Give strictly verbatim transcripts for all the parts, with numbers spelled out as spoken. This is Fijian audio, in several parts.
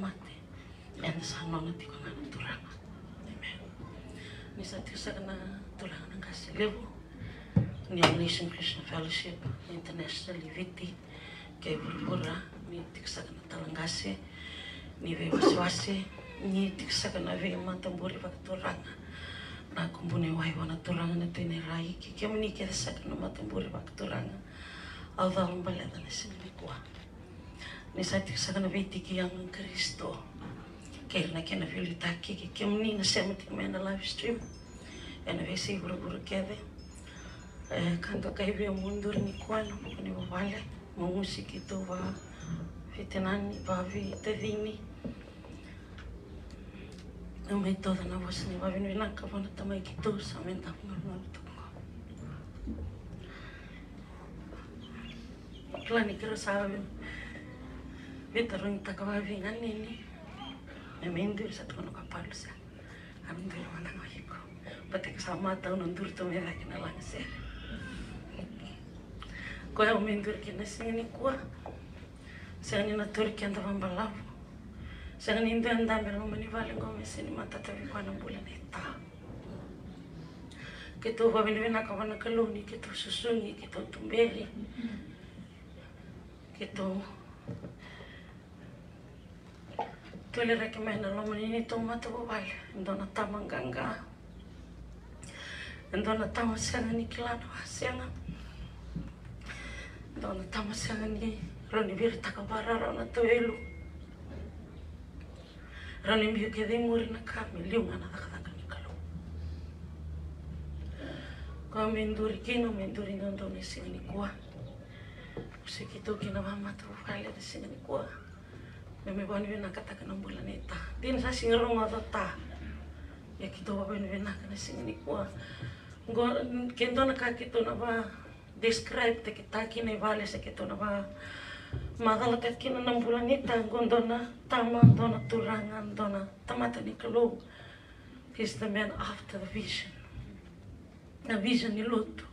mate, eda sa nona tiko ga na Turaga. Amen. Ni sa tiko saka na turaga na qase levu ni All Nation Christian Fellowship International i Viti kei vuravura, ni tiko saka na tala qase ni veiwasewase, ni tiko saka na veimataburi vakaturaga, na kubuni wai vua na Turaga na Tui ni Rai, kei kemuni kece saka na mataburi vakaturaga. Au cala baleta na siga nikua. Ni sa tiko saka na veitiki yaga Karisito kei ira na kena veiliutaki, kei kemuni na sema tiko mai na live stream ena veiyasai vuravura kece. E ka dokai vei au meu duri nikua ena vuku ni vuvale, meu gusi keitou vaveitinani, vaveitacini. Au mai tauca na vosa ni vavinavinaka vua na Tamai keitou sa mai davo malumalumu tu qo. Kila ni keirau sa veitarogitaka vakavica ga ni, me me duri sa tukuna ko Paulu sa, a me duri mada ga o iko. Baleta ke sa matau na duri tu mai cake na lagasere. Koya au me duri kina na siga nikua. Sega ni na tauri keda vakabalavu. Sega ni dua e dabe ena loma ni vale qo me sega ni matata vei koya na bula nei ta. Keitou vavinavinaka vua na Kalou ni keitou susugi, keitou tuberi, keitou tuleraki mai na loma ni neitou matavuvale. E dua na tama qaqa, e dua na tama sega ni kila na wasega, e dua na tama sega ni rawa ni viritaka vakararau na tauelu. Rawa ni biu kece i muri na ka me liu ga na cakacaka ni Kalou. Koya me duri kina, me duri dodonu na siga nikua. Au se keitou kina vakamatavuvale na siga nikua. Me me vavinavinakataka na bula nei ta. Dina sa sega ni rogoca o ta. Ia keitou vavinavinaka na siga nikua. Qo, ke dua na ka keitou na va describe takitaki na ivale se keitou na vakamacalataki kina na bula ni ta, qo dua na tama, dua na turaga, dua na tamata ni Kalou. He's the man after the vision. Na vision ni lotu.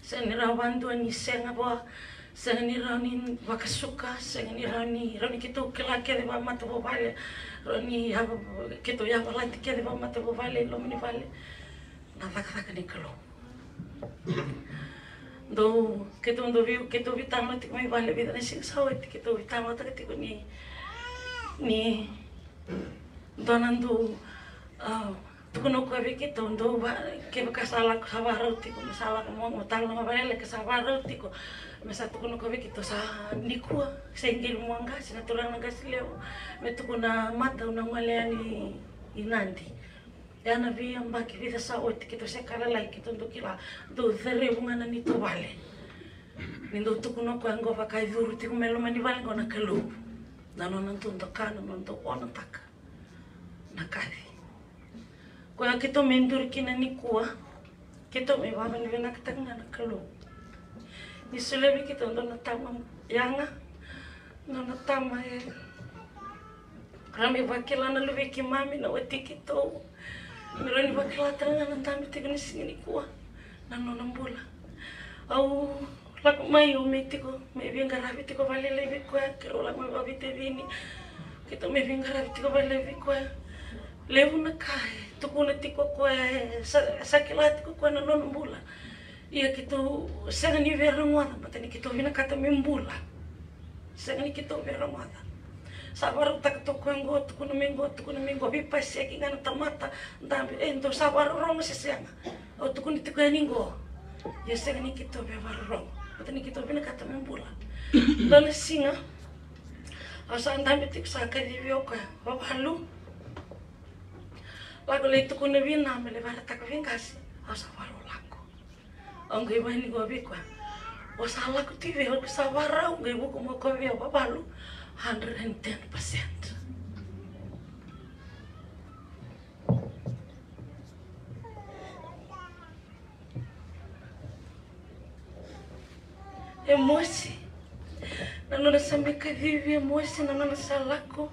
Sega ni rawa vakadua ni sega vua, sega ni rawa ni vakasuka, sega ni rawa ni, rawa ni keitou kila kece vakamatavuvale, rawa ni yava, keitou yavalati kece vakamatavuvale i loma ni vale. Na cakacaka ni Kalou. Dou, keitou dou vei, keitou veitalanoa tiko mai vale vica na siga sa oti, keitou veitalanoataka tiko ni, ni dua na dou, a, tukuna o koya vei keitou, dou va, kevaka sa lako, sa vakarau tiko me sa lako mo, mo talanoa vale, ke sa vakarau tiko me sa tukuna o koya vei keitou sa nikua, se qili mua qase, na turaga na qase levu, me tukuna mata au na gole yani i Nadi. Ena veiyabaki vica sa oti keitou se ka lalai, keitou dau kila, dou cerevu ga na neitou vale. Ni dau tukuna o koya qo vaka e curu tiko mai loma ni vale qo na Kalou. Na nona dau doka, na nona dau onotaka na kaci. Koya keitou me duri kina nikua. Keitou me vavinavinakataka ga na Kalou ni solia vei keitou dua na tama yaga, dua na tama e rawa me vakila na luvei keimami, na wati keitou. Me rawa ni vakila tale ga na dabe tiko ni siga nikua na nona bula. Au lako mai, au me tiko, me veiqaravi tiko vakalailai vei koya, keirau lako mai vakaveitacini. Keitou me veiqaravi tiko vakalailai vei koya. Levu na ka e tukuna tiko o koya, e sa, sa kila tiko o koya na nona bula. Ia keitou sega ni via rogoca, baleta ni keitou vinakata me bula. Sega ni keitou via rogoca. Sa vakarautaka toka o koya qo, tukuna mai qo, tukuna mai qo, veipaseki ga na tamata, dabe, e, dou sa vakarorogo se sega? Au tukuna tiko yani qo. Ia sega ni keitou via vakarorogo, baleta ni keitou vinakata me bula. Dua na siga au sa dabe tiko, sa kacivi au o koya, Vavalu, lako lai tukuna vei Na me lai vakaraitaka vei qase. Au sa vakarau lako. Au qai vakayagataka vei koya, o sa lako tu i vei? Au sa vakarau, qai vuku mai o koya vei au, Vavalu, hundred and ten percent. E mosi na nona sa mai kacivi, e mosi na nona sa lako.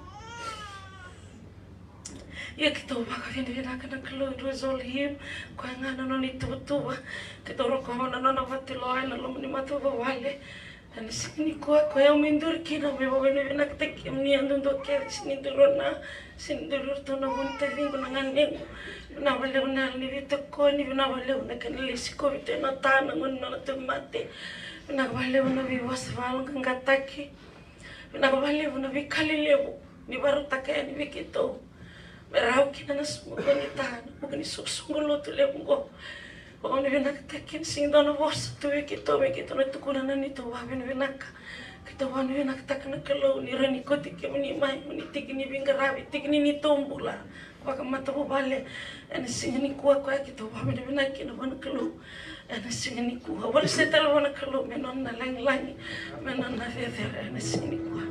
Ia keitou vakavinavinaka na Kalou, it was all him. Koya ga na nona ituvatuva. Keitou rokova na nona vatuloa ena loma ni matavuvale. Ena siga nikua, koya au mai duri kina, me vakavinavinakataki kemuni yadudua kece, sega ni duri o Na, sega ni duri o iratou na vu ni taciqu, na ganequ. Vinaka vakalevu na yalo ni veitokoni, vinaka vakalevu na kena lai sikovi tu e nota na gauna ni nona tauvimate. Vinaka vakalevu na veivosa vakayaloqaqataki. Vinaka vakalevu na veika lelevu ni vakarautaka yani vei keitou me rawa kina na soqoni, na vuku ni soqosoqo lotu levu oqo. Vakavinavinakataki, ena sega ni dua na vosa tu vei keitou me keitou na tukuna na neitou vakavinavinaka. Keitou vakavinavinakataka na Kalou ni rawa ni kauti kemuni mai mo ni tiki ni veiqaravi, tiki ni neitou bula vakamatavuvale. Ena siga nikua, koya keitou vakavinavinaka kina vua na Kalou. Ena siga nikua, au vosota tale vua na Kalou me nona na lagilagi, me nona na cecere ena siga nikua.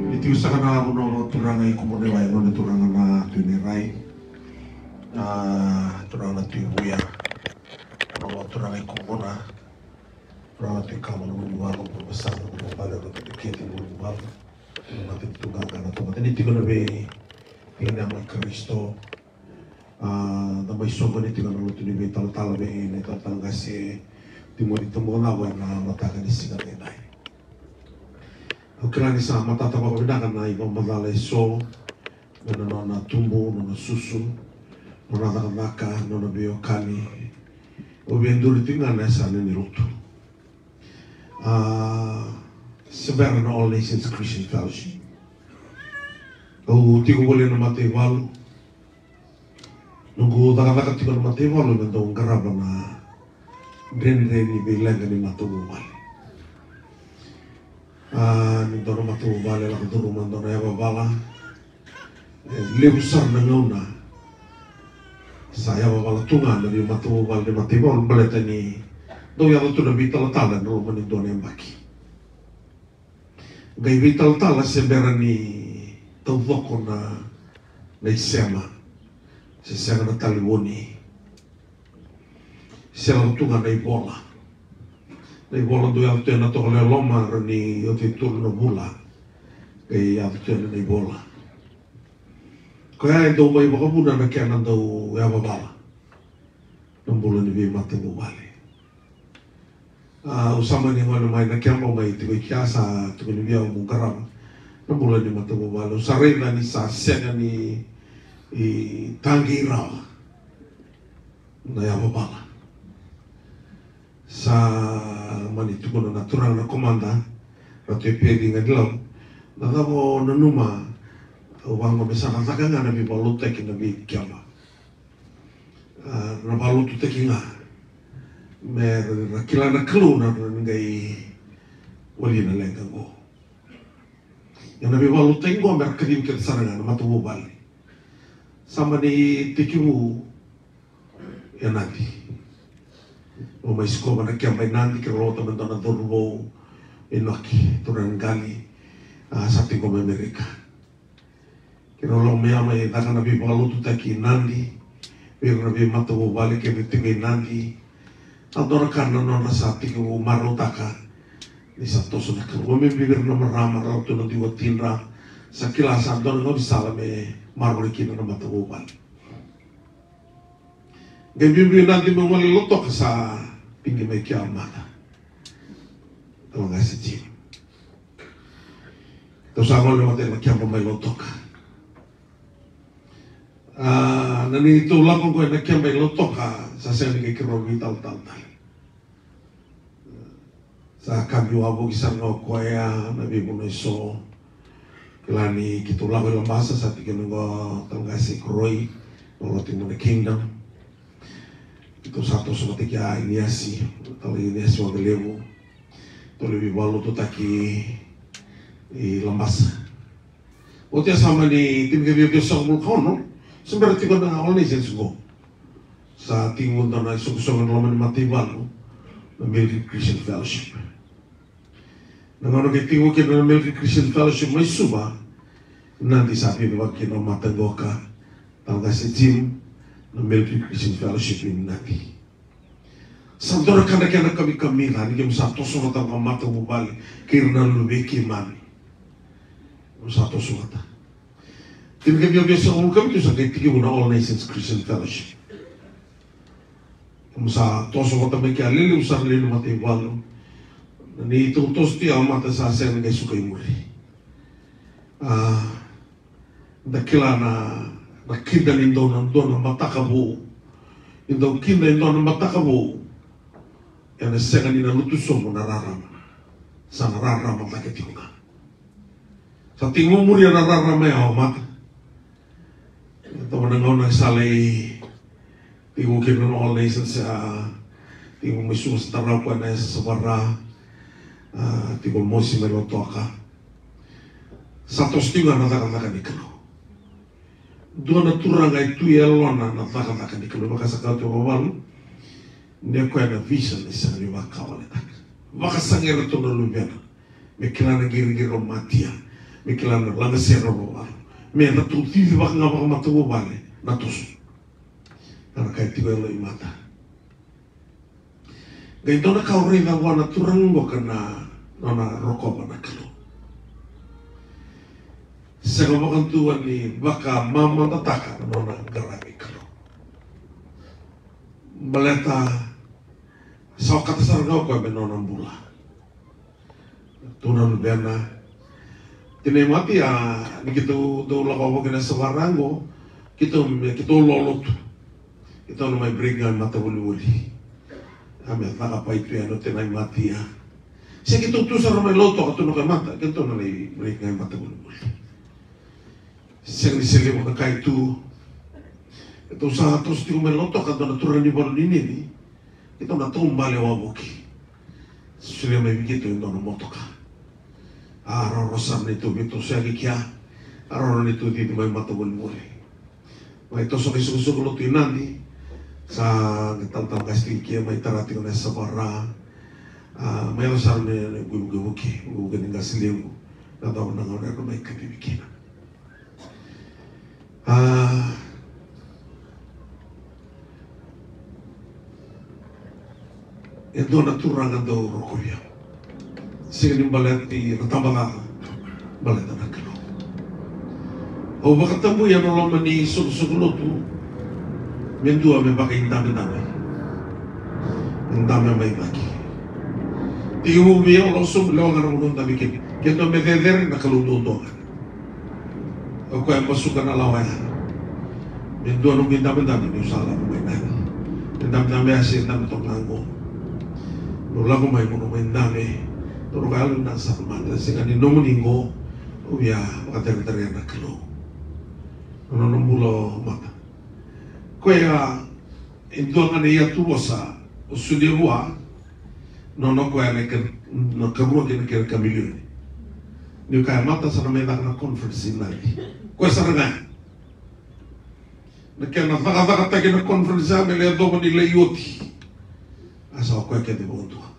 Ni tiko saka na vanua vakaturaga i Kumuna i Wai, nona turaga na Tui Nairai. A, turaga na Tui Vuya. Vanua vakaturaga i Kumuna. Turaga na Tui Kama, na Vunivalu, na Vunivalu, na Vunivalu, na Vunivalu. Na matanitu qaqa na tamata ni tiko na vei, tiko na mai Karisito. A, da mai soqoni tiko na lotu ni veitalatala vei na talatala qase Timoci Tabuacava ena mataka ni siga edaidai. Au kila ni sa matata vakavinaka na ivakamacala eso, mai na nona tubu, nona susu, nona cakacaka, nona veiwekani. Au via duri tiko ga na yasana ni lotu. A, se bera na All Nations Christian Fellowship. Au tiko voli ena mataivalu. Noqu cakacaka tiko ena mataivalu me dau qarava na dredre ni veileqa ni matavuvale. A, ni dua na matavuvale lako curuma dua na yavavala. E levu sara na gauna sa yavavala tu ga na veimatavuvale ni mataivalu baleta ni dau yaco tu na veitalatala ena loma ni dua na yabaki. Qai veitalatala se bera ni taucoko na, na isema, se sega na talevoni. Se lako tu ga na ivola. Na ivola dau yaco tu ena tokalau e loma, rawa ni oti e tolu na vula. Qai yaco tu ena na ivola. Koya e dau mai vakavuna na kena dau yavavala na bula ni veimatavuvale. A, au sa mani gole mai na keba, au mai tiko i kea, sa tukuni vei au meu qarava na bula ni matavuvale. Au sa raica ni sa sega ni, i, taqei rawa na yavavala. Sa mani tukuna na turaga na komada, Ratu Epeli Qanilau, na cava o nanuma? Au vaqo me sa na caka ga na veivakalotutaki na veikeba. A, na vakalotutaki ga me ra kila na Kalou na nodra qai wali na leqa qo. Ia na veivakalotutaki qo me ra kacivi kece sara ga na matavuvale. Sa mani tekivu e Nadi. Au mai sikova na keba e Nadi, keirau rawata me dua na cauravou, Inoki, turaga ni Qali, a, sa tiko mai Amerika. Keirau lako mai, a, mai caka na veivakalotutaki i Nadi vei ira na veimatavuvale kece tiko i Nadi. Sa dua na ka na nodra sa tekivu marautaka ni sa toso na Kalou. Vakabibi vei ira na marama, rawa tu na dui watidra, sa kila sa dua na gaunisala me maroroi kina na matavuvale. Qai biubiu Nadi me gole i Lautoka, sa tiki mai kea o Mata, tale ga se Jim. Tou sa gole vata ena keba mai Lautoka. A, na neitou lako oqo ena keba i Lautoka, sa sega ni qai keirau veitalatala tale. Sa kabi wavoki sara ga o koya na veivanua eso. Kila ni keitou lako i Labasa, sa tiko na qo tale ga se Koroi, na lotu i Muna Kingdom. Keitou sa toso vata kei a Iniasi, tale Iniasi Waqalevu. Tou lai veivakalotutaki i Labasa. Oti ya sa mani tinikaciwa ciwasagavulu ka ono, se bera tiko na All Nations qo. Sa tiko e dua na isoqosoqo ena loma ni mataivalu, na Military Christian Fellowship. Na gauna qai tiko kina na Military Christian Fellowship mai Suva, Nadi sa viavia kina o Mata qo ka, tale ga se Jim, na Military Christian Fellowship i Nadi. Sa dua na ka na kena kamikamica ni keimami sa toso vata ga matavuvale kei ira na luvei keimami. Keimami sa toso vata. Tinikaciwa ciwasagavulu ka vitu sa qai tekivu na All Nations Christian Fellowship. Keimami sa toso vata mai kea, lelevu sara, lewe ni mataivalu. Na neitou toso tiko, o Mata sa sega ni qai suka i muri. A, da kila na, na kida ni dua na, dua na mataka vou. Ni dau kida e dua na mataka vou, ena sega ni na lutu sobu na rarama. Sa na rarama cake tiko ga. Sa tekivu muria na rarama ya o Mata. Ena gauna sa lai tekivu kina na All Nations, a, tekivu mai Suva, sa tara o koya na yasa Savara, a, tekivu mosi mai Lautoka. Sa toso tiko ga na cakacaka ni Kalou. Dua na turaga e tu e yalona na cakacaka ni Kalou, vaka sa kaya tu o Vavalu, ni o koya na vision e sega ni vakawaletaka. Vakasaqa iratou na luvena me kila na qiriqiri o Matia, me kila na lagasere o Vavalu, me ratou cici vaka ga vakamatavuvale na toso. Ka na ka e tiko e yalo i Mata. Qai dua na ka au raica vua na turaga oqo ka na nona rokova na Kalou. Sega vakadua ni vakamamadataka na nona qaravi Kalou. Baleta sa okata sara ga o koya me nona bula. Tu na luvena. Tinai Mati, a, ni keitou dau lako vata kei na Savara qo, keitou me, keitou lolotu. Keitou na mai break ga i matavolivoliti. A, me caka pai tu yani o tinai Mati, a. Se keitou tu sara mai Lautoka, tu na kai Mata, keitou na lai break ga i matavolivoliti. Sega ni se levu na kai tu. Keitou sa toso tiko mai Lautoka, dua na turaga ni valu ni Nevi. Keitou na taubale wavoki. Solia mai vei keitou e dua na motoka. A, rawarawa sara neitou veitosoyaki kea. A, rawarawa neitou cici mai matavolivoliti. Mai toso na isoqosoqo lotu i Nadi. Sa qai talatala qase tiko kea, mai tara tiko na Savara. A, mai yaco sara me, me vukevuke, vukevuke ni qase levu. Na cava na gauna era mai kacivi kina. A, e dua na turaga dau rokovi au. Sega ni baleti na tabacakacaka, baleta na Kalou. Au vakatabui ena loma ni soqosoqo lotu me dua me vakaidabedabe. Me dabe mai cake. Tekivu vei au, lako sobu, lewa ga na vanua dabe kina. Ke dua me cecere, na Kalou duadua ga. O koya e basuka na lawa ya. Me dua noqu idabedabe niu sa lako mai Nadi. Na idabedabe ya se dabe toka ga qo. Niu lako mai mo na mai dabe. Toro ga yalo na sa mata. Sega ni nomuni qo. Au via vakatereterea na Kalou. Na nona bula o Mata. Koya e dua ga na iyatuvosa o solia vua, nona o koya na ka, na karua kei na kena ka milioni. Niu kaya Mata sa na mai caka na conference i Nadi. Koya sara ga. Na kena cakacakataki na conference ya me lai yacova ni lai oti. A sa o koya kece vakadua.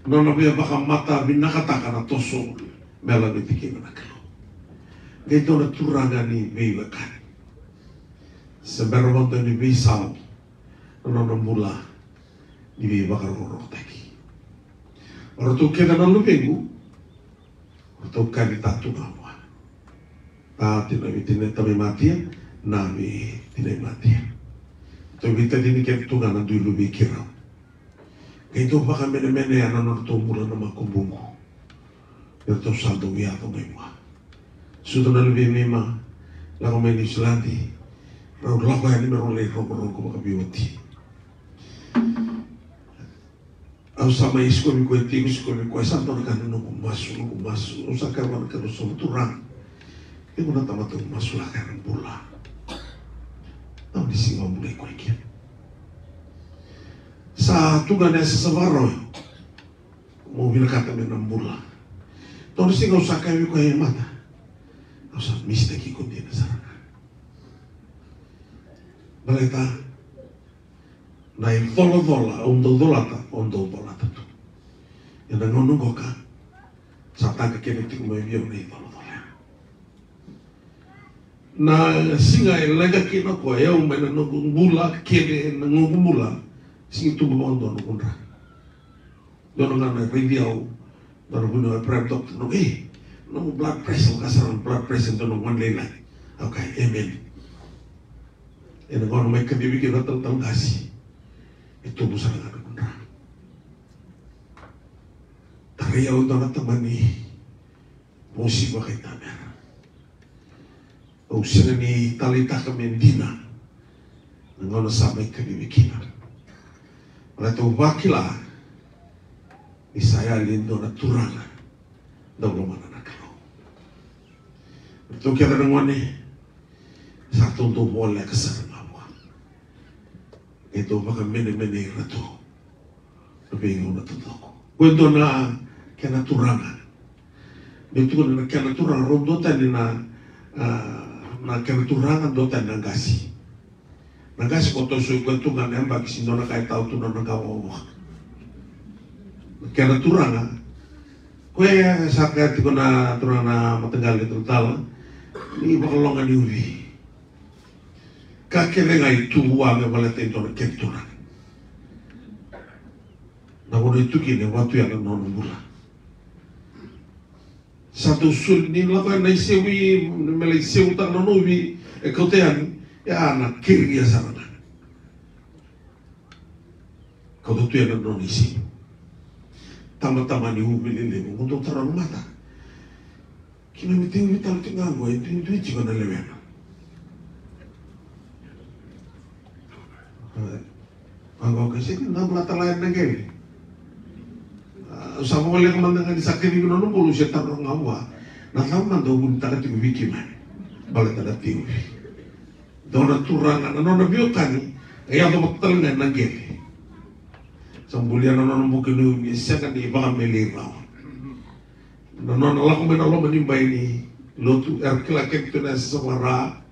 Nona via vakamatavinakataka na toso me laveti kina na Kalou. Qai dua na turaga ni veiwekani. Se bera vakadua ni veisau na nona bula ni veivakarokorokotaki. O ratou kece na luvequ, o ratou kaci tatu ga vua. A, tina vei tina tamai Matia, na vei tinai Matia. Tou veitacini kece tu ga na dui luvei keirau. Keitou vakamenemenea na nodratou bula na makubuqu. Eratou sa dau yaco mai vua. Sucu na luvei Mima, lako mai Niusiladi. Rau lako yani me rau lai rogorogo vakaveiwati. Au sa mai sikovi koya tiko, sikovi koya, sa dua na ka na noqu masu, noqu masu. Au sa kaya vua na Kalou, sa, Turaga, keitou na tamata au masulaka ena bula. Au ni sega ni vakabulai koya kina. Sa tu ga na yasayasa vakarau. Mo vinakata me na bula. Dua na siga au sa kaya vei koya, e mata, au sa misitaki iko dina sara ga. Baleta na icolacola au dau colata, au dau colata tu. Ena gauna qoka sa taka kece tiko mai vei au na icolacola. Na siga e leqa kina o koya, e au mai na noqu bula kece, na noqu bula, sega ni tubu vakadua noqu dra. Dua na gauna e raici au dua na vuniwai private doctor, na, e, nomu blood pressure, vaka sara na blood pressure dua na gone lailai. Au kaya, amen. Ena gauna mai kacivi kina na talatala qase, e tubu sara ga noqu dra. Tarai au e dua na tamani vosi vakaitamera. Au sega ni taleitaka me dina na gauna sa mai kacivi kina. Baleta au vakila ni sa yali e dua na Turaga dau lomana na Kalou. Ratou kece na gone sa ratou dau voleka sara ga vua. E dau vakamenemenei iratou na veigauna taucoko. Ko e dua na kena turaga. Ni tukuna na kena turaga, rau duatani na, a, na kena turaga, duatani na qase. Na qase ko toso i koya tu ga na yabaki, sega ni dua na ka e tau tu na nona qavokavoka. Na kena turaga, koya sa kaya tiko na turaga na mataqali talatala, ni vakalougatataki. Ka kece ga e tu vua me baleta e dua na kena turaga. Na vanua e tu kina e vatu ya na nona bula. Sa dau soli ni lako yani na isevu, me lai sevutaka na nona uvi, e kauta yani, ya na keriga sara ga. Kauta tu ya na nona isevu. Tamatama ni uvi lelevu, mo dau taroga mada. Keimami tiko vei tale tiko ga qo, e duidui tiko na lewena. Qo qai sega ni na bula tale na qele. Au sa voleka mada ga ni sa kacivi nona bula, au se taroga vua, na cava mada o vunitaka tiko vei keimami? Baleta na tiko vei dua na turaga na nona veiwekani, e yaco vata tale ga na qele. Sa bulia na nona buka ni uvi, e sega ni vakamelei rawa. Na nona lako mai na loma ni bai ni lotu, era kila kece tu na yasayasa vaka-Ra.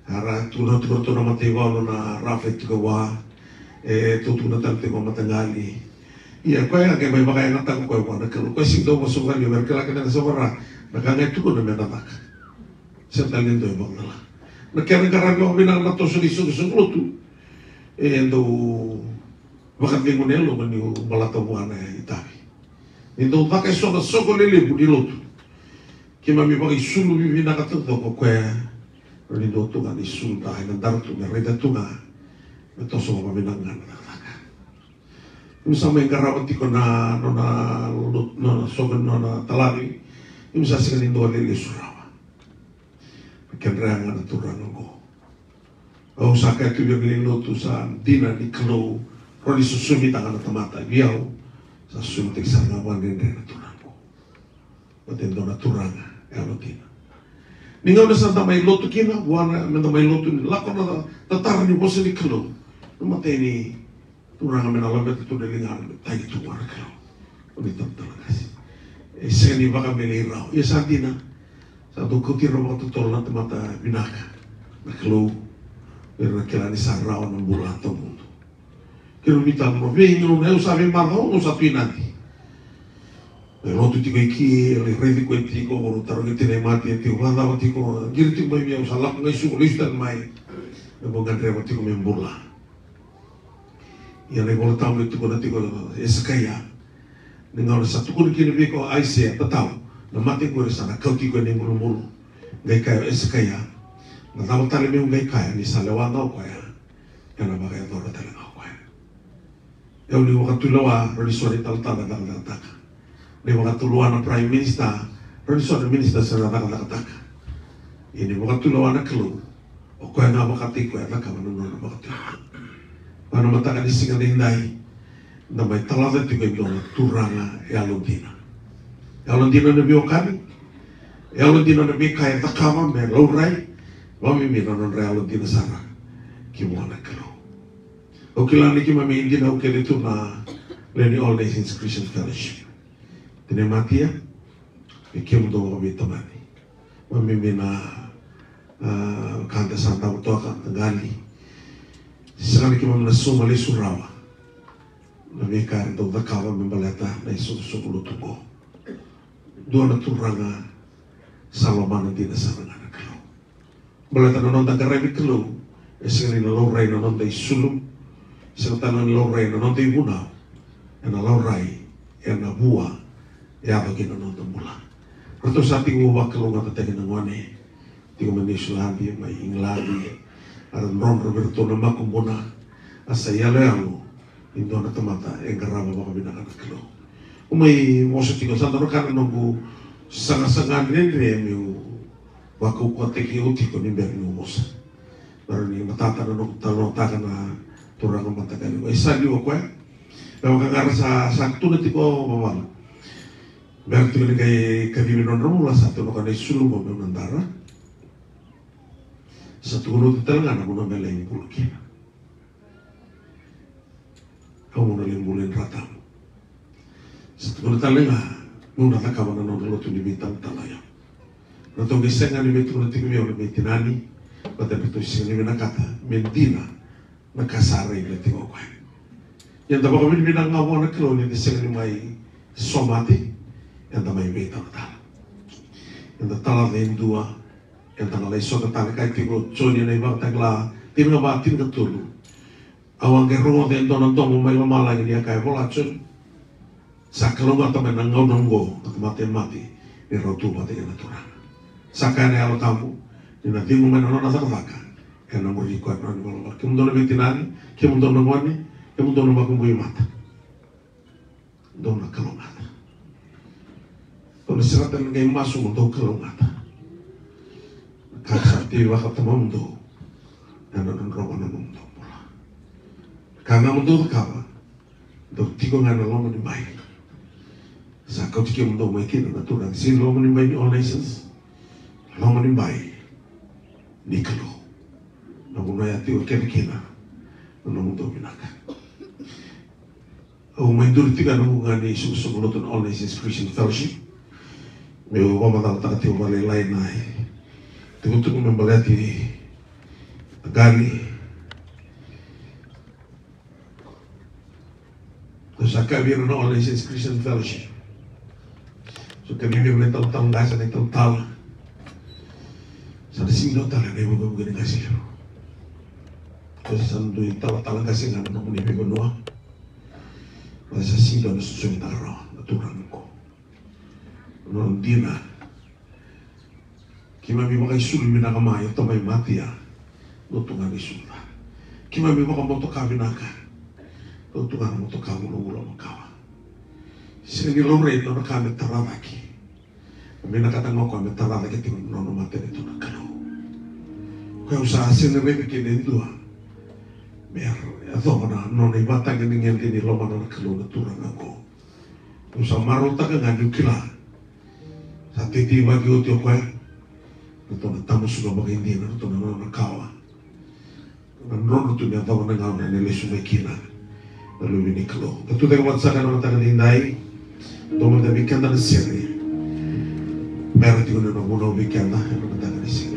Era tukuna tiko ratou na mataivalu na rafa e tiko vua. E tukuna tale tiko mataqali. Ia koya ga e mai vakayagataka koya vua na Kalou. Koya sega ni dau vosa vakalevu, era kila kece na yasayasa vaka-Ra. Na ka ga e tukuna me na caka. Sega tale ni dua e vakacala. Na kena qaravi vakavinaka na toso ni soqosoqo lotu, e dau vakacegu na yaloqu niu balata vua na itavi. Ni dau caka eso na soqo lelevu ni lotu, keimami vakaisulu vivinaka taucoko o koya. Ni dua tu ga na isulu ca ena dara tu me raica tu ga me toso vakavinaka ga na cakacaka. Keimami sa mai qarava tiko na nona lo-, nona soqo, nona talavi. Keimami sa sega ni dua lelesu rawa. Kedra ga na turaga oqo. Au sa kaya tu vei ira na lewe ni lotu, sa dina ni Kalou rawa ni sosomitaka na tamata vei au. Sa sosomitaki sara ga vakadredre na turaga oqo. Baleta e dua na turaga yalodina. Ni gauna sa da mai lotu kina, vua na, me da mai lotu ni lako na tatara ni vosa ni Kalou. Na matai ni turaga me na laveta tu na ligana me tagi tu vua na Kalou. O ni talatala qase. E sega ni vakamelei rawa. Ia sa dina. Sa dau kauti ira vakatotolo na tamata vinaka na Kalou. Ira na kila ni sa rawa na bula tawamudu. Keirau veitalanoa vei gauna au sa veimacawa, au sa tu i Nadi. E lotu tiko i ke, e lai raici koya tiko, au tarogi tinai Mati, e tiko vakacava tiko, qiri tiko mai vei au, sa lako ga i suku, lesu tale mai. E vou gadreva tiko me bula. Ia na iVola Tabu e tukuna tiko o Esekaia, ni gauna sa tukuna kina vei koya o Aisea, tatau, na mate qori sa na kauti koya na ibulubulu. Qai kaya o Esekaia, na cava tale meu qai kaya, ni sa lewa ga o koya, ena vakayacora tale ga o koya. E au ni vakatulewa, rau ni so na italatala e cakacakataka. Ni vakatulewa na Prime Minister, rau ni so na minister sa na cakacakataka. Ia ni vakatulewa na Kalou, o koya ga vakataki koya e cakava na nona vakatulewa. Ena mataka ni siga nidai, da mai talaca tiko e dua na turaga yalodina. Yalodina na veiwekani, yalodina na veika e cakava me laurai, vakabibi na nodra yalodina sara ki vua na Kalou. Au kila ni keimami dinau kece tu na lewe ni All Nations Christian Fellowship. Tinai Matia, vei kemudou vakaveitamani. Vakabibi na, a, ka da sa davo toka, da qali. Sega ni keimami na sauma lesu rawa na veika era dau cakava me baleta na isoqosoqo lotu qo. Dua na turaga sa lomana dina sara ga na Kalou. Baleta na noda qaravi Kalou e sega ni na laurai na noda isulu, sega tale ga ni laurai na noda ivunau, ena laurai ena vua e yaco kina na noda bula. Ratou sa tiko vakalougata tiko na gone, tiko mai Niusiladi, mai Igiladi, a ra drodro vei iratou na makubuna, a sa iyaloyalo ni dua na tamata e qarava vakavinaka na Kalou. Au mai vosa tiko, sa dua na ka na noqu sagasaga dredre meu vakaukauwataki au tiko ni bera niu vosa. Bera ni matata na noqu talanoataka na turaga mataqali qo. E sa liu o koya. Me vaka ga ra sa, sa kutuna tiko o vavalu. Bera tiko ni qai kacivi nodra vula sa tu na ka na isulu qo meu na dara. Sa tukuna oti tale ga na vanua me lai bula kina. Au na lai bula i Dra Tabu. Sa tukuna tale ga meu na cakava na nona lotu ni veitalatala ya. Ratou qai sega ni veitukuna tiko vei au na veitinani, baleta ratou sega ni vinakata me dina na ka sa raica tiko o koya. Ia da vakavinavinaka ga vua na Kalou ni da sega ni mai somate, eda mai veitalatala. Eda talaca e dua, eda na lai sota tale, kaya tiko o Joni ena iVakatakila tini ka va, tini ka tolu. Au a qai rogoca e dua na domo mai lomalagi ni a kaya, vola Joni, sa kalougata mai na gauna oqo na tamata e mate ni rau tu vata kei na Turaga. Sa kaya na Yalo Tabu ni na cegu mai na nona cakacaka ena muri koya na nona ivalavala. Kemudou na veitinani, kemudou na gone, kemudou na makubui mata. Dou na kalougata. Dou na sega tale ni qai masu mo dou kalougata. Na ka sa tei vakatamamudou ena drodrova na nomudou bula. Na ka ga mo dou cakava, dou tiko ga ena loma ni bai. Sa kauti kemudou mai kina na Turaga, sega ni loma ni bai ni All Nations, loma ni bai ni Kalou. Na vanua ya tiko kece kina na nomudou vinaka. Au mai duri tiko ena vuku ga ni soqosoqo lotu na All Nations Christian Fellowship. Meu vakamacalataka tiko vakalailai na itukutuku me baleti na qali. Au sa kaya vei ira na All Nations Christian Fellowship, sa kaya vei ira na italatala qase, na italatala, sa na sega ni dua tale na ivukevuke ni qase levu. Au sa dui talatala qase ga na nomuni veivanua. Au sa sega ni dua na sosomitaka rawa na turaga qo. Nona dina. Keimami vakaisulu vinaka mai, o tamai Matia. Dou tu ga na isulu ca. Keimami vakamotoka vinaka. Dou tu ga na motoka vulavula makawa. Sega ni laurai nona ka me tara cake. Vinakata ga o koya me tara cake tiko na nona matanitu na Kalou. Koya au sa sega ni raica kina e dua me yacova na nona ivakatagedegede ni lomana na Kalou na turaga qo. Au sa marautaka ga niu kila sa teitei vaki oti o koya. Ratou na tamusuka vakaidina, ratou na nona kawa. Na drodro tu me yacova na gauna ena lesu mai kina na Luve ni Kalou. Da tucake vata saka ena mataka ni dai. Dou mada vei keda na sere. Bera tiko na vunau vei keda ena mataka ni siga.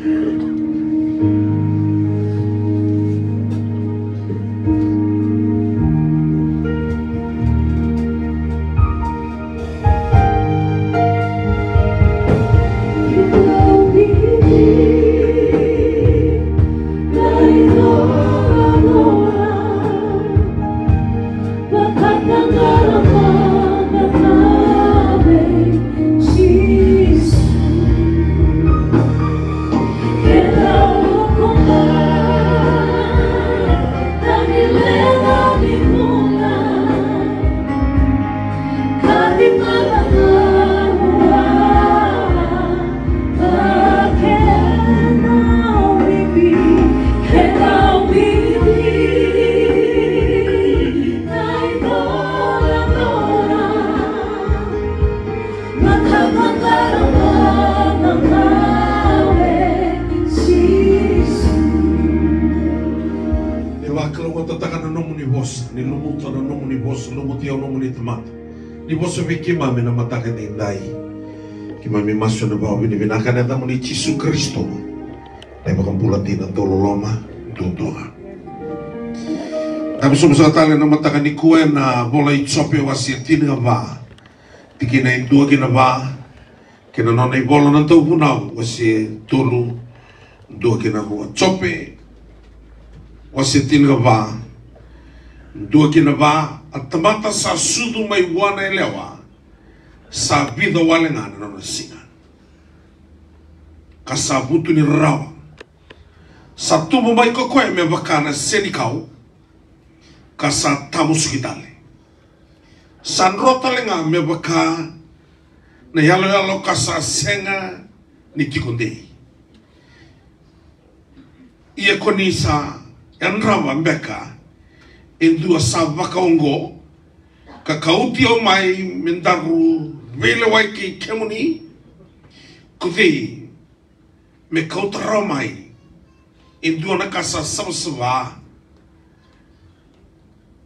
Vakalougatataka na nomuni vosa, ni lumuta na nomuni vosa, lumuti au nomuni tamata. Ni vosa vei keimami na mataka ni dai. Keimami masu ena vakavinavinaka ena yacamuni Jisu Karisito. Na iVakabula dina, dauloloma duadua. Dabe sobu saka tale na mataka nikua ena vola i Jope wase tinikava, tikina e dua ki na va, kei na nona ivola na Dauvunau wase tolu, dua ki na rua. Jope wase tinikava, dua ki na va. A tamata sa sucu mai vua na yalewa, sa vica wale ga na nona siga, ka sa vutunirarawa. Sa tubu mai ko koya me vaka na senikau, ka sa tamusuki tale. Sa dro tale ga me vaka na yaloyalo, ka sa sega ni tiko dei. Ia ko ni sa yadrava beka e dua sa vakaoqo, ka kauti au mai me daru veilewai kei kemuni? Ko cei me kauta rawa mai e dua na ka sa savasava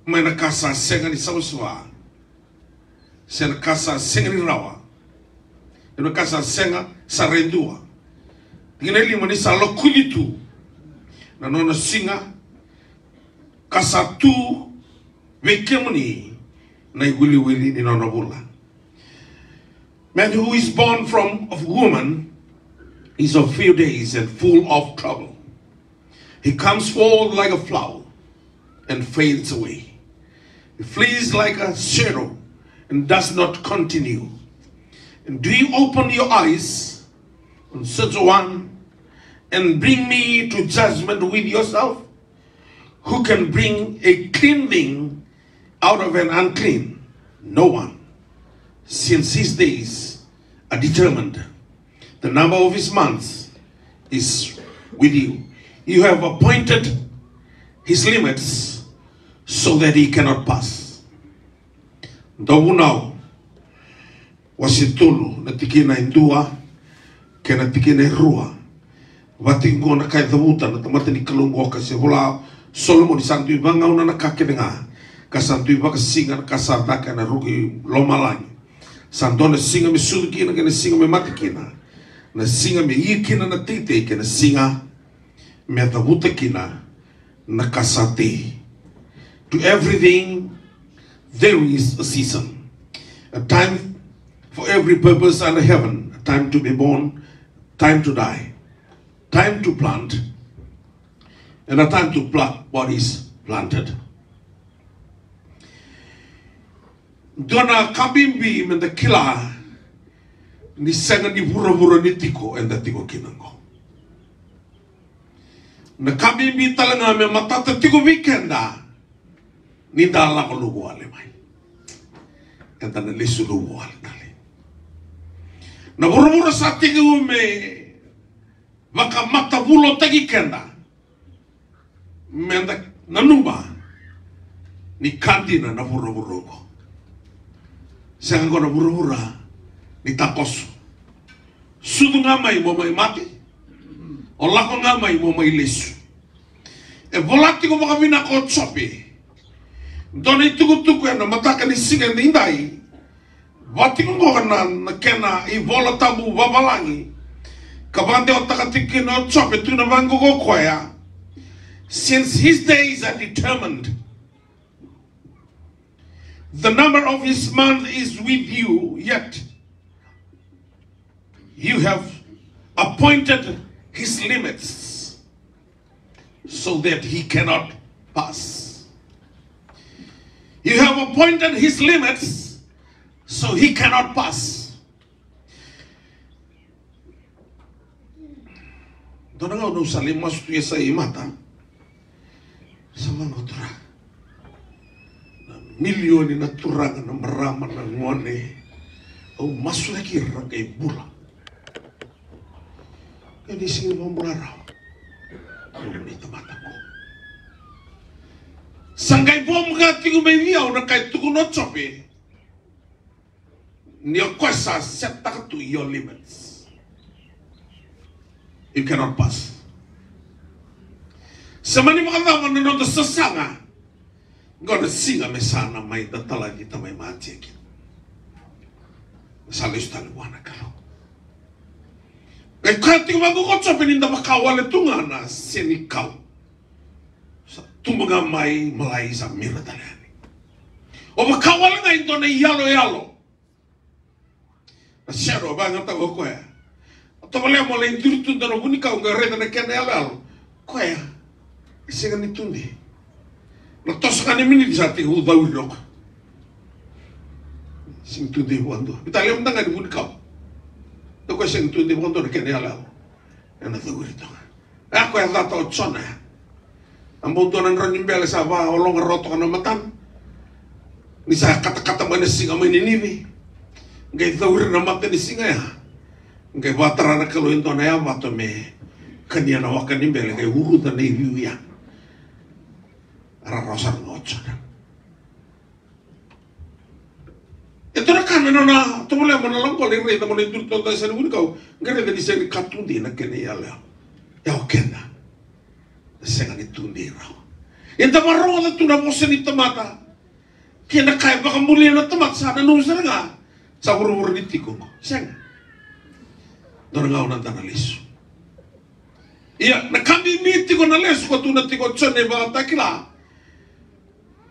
mai na ka sa sega ni savasava, se na ka sa sega ni rawa, e na ka sa sega sara e dua? Tikina e lima: Ni sa lokuci tu na nona siga, ka sa tu vei kemuni na iwiliwili ni nona vula. Man who is born from of woman is of few days and full of trouble. He comes forth like a flower and fades away. He flees like a shadow and does not continue. And do you open your eyes on such a one and bring me to judgment with yourself? Who can bring a clean thing out of an unclean? No one. Since his days are determined, the number of his months is with you. You have appointed his limits so that he cannot pass. Dauvunau wase tolu, na tikina e dua kei na tikina e rua. Vati qo na ka e cavuta na tamata ni Kalou qo, ka se vola Solomoni, sa dui vagauna na ka kece ga, ka sa dui vakasiga na ka sa caka ena ruku i lomalagi. Sa dua na siga me sucu kina kei na siga me mate kina, na siga me ia kina na teitei kei na siga me cavuta kina na ka sa tei. To everything there is a season, a time for every purpose under heaven, a time to be born, time to die, time to plant, and a time to pluck what is planted. Dua na ka bibi me da kila ni sega ni vuravura ni tiko eda tiko kina qo. Na ka bibi tale ga me matata tiko vei keda, ni da lako lovo wale mai, eda na lesu lovo wale tale. Na vuravura sa tiko me vakamatavulotaki keda, me da nanuma ni ka dina na vuravura oqo. Sega qo na vuravura ni takoso. Sucu ga mai mo mai mate, o lako ga mai mo mai lesu. E vola tiko vakavinaka o Jope. Dua na itukutuku ena mataka ni siga edaidai. Vati qo na, na kena iVola Tabu vavalagi, ka vakadewataka tiko kina o Jope, tukuna vaqo o koya: Since his days are determined, the number of his month is with you, yet you have appointed his limits so that he cannot pass. You have appointed his limits so he cannot pass. Dua na gauna au sa lai masu tu e sa i mata, sa vaqo, Turaga, na milioni na turaga, na marama, na gone au masulaki ira, ra qai bula. Kei ni sega ni vakabula rawa. Au ni tamata ko. Sa qai vakabula tiko mai vei au na ka e tukuna o Jope. Ni o koya sa set taka tu your limits. You cannot pass. Sa mani vakacava na noda sasaga? Qo na siga me sa na mai da talaci tamai matia kina. Sa lesu tale vua na Kalou. Qai kaya tiko vaqo ko Jope ni da vaka wale tu ga na senikau. Sa tubu ga mai malai sa mira tale yani. O vaka wale ga e dua na iyaloyalo. Na shadow, vakayagataka o koya. O tavalea mo lai duri tu dua na vunikau qai raica na kena iyaloyalo. Koya e sega ni tudei. Na toso ga ni miniti sa tekivu cauri o koya. Sega ni tudei vakadua. Vita levu mada ga ni vunikau. O koya sega ni tudei vakadua na kena iyaloyalo. Ena cauri toka. A koya cata o Jona ya. A bau dua na drau ni bele sa vaologa rawa toka na matana. Ni sa katakata mai na siga mai Ninive. Qai cauri na mata ni siga ya. Qai vakatara na Kalou e dua na yavato me kania na waka ni bele qai uruca na iviu ya. A rarawa sara ga o Jona. E dua na ka na nona tovolea mo na lako lai raica mo na duri toka e sega ni vunikau. Qai raica ni sega ni ka tudei na kena iyaloyalo. Ia o keda. Na sega ni tudei rawa. Eda vakarogoca tu na vosa ni tamata. Kei na ka e vakabulia na tamata sa nanuma sara ga. Sa vuravura ni tiko qo. Sega. Dua na gauna da na lesu. Ia na ka bibi tiko na lesu ko tu na tiko Joni e vakatakila.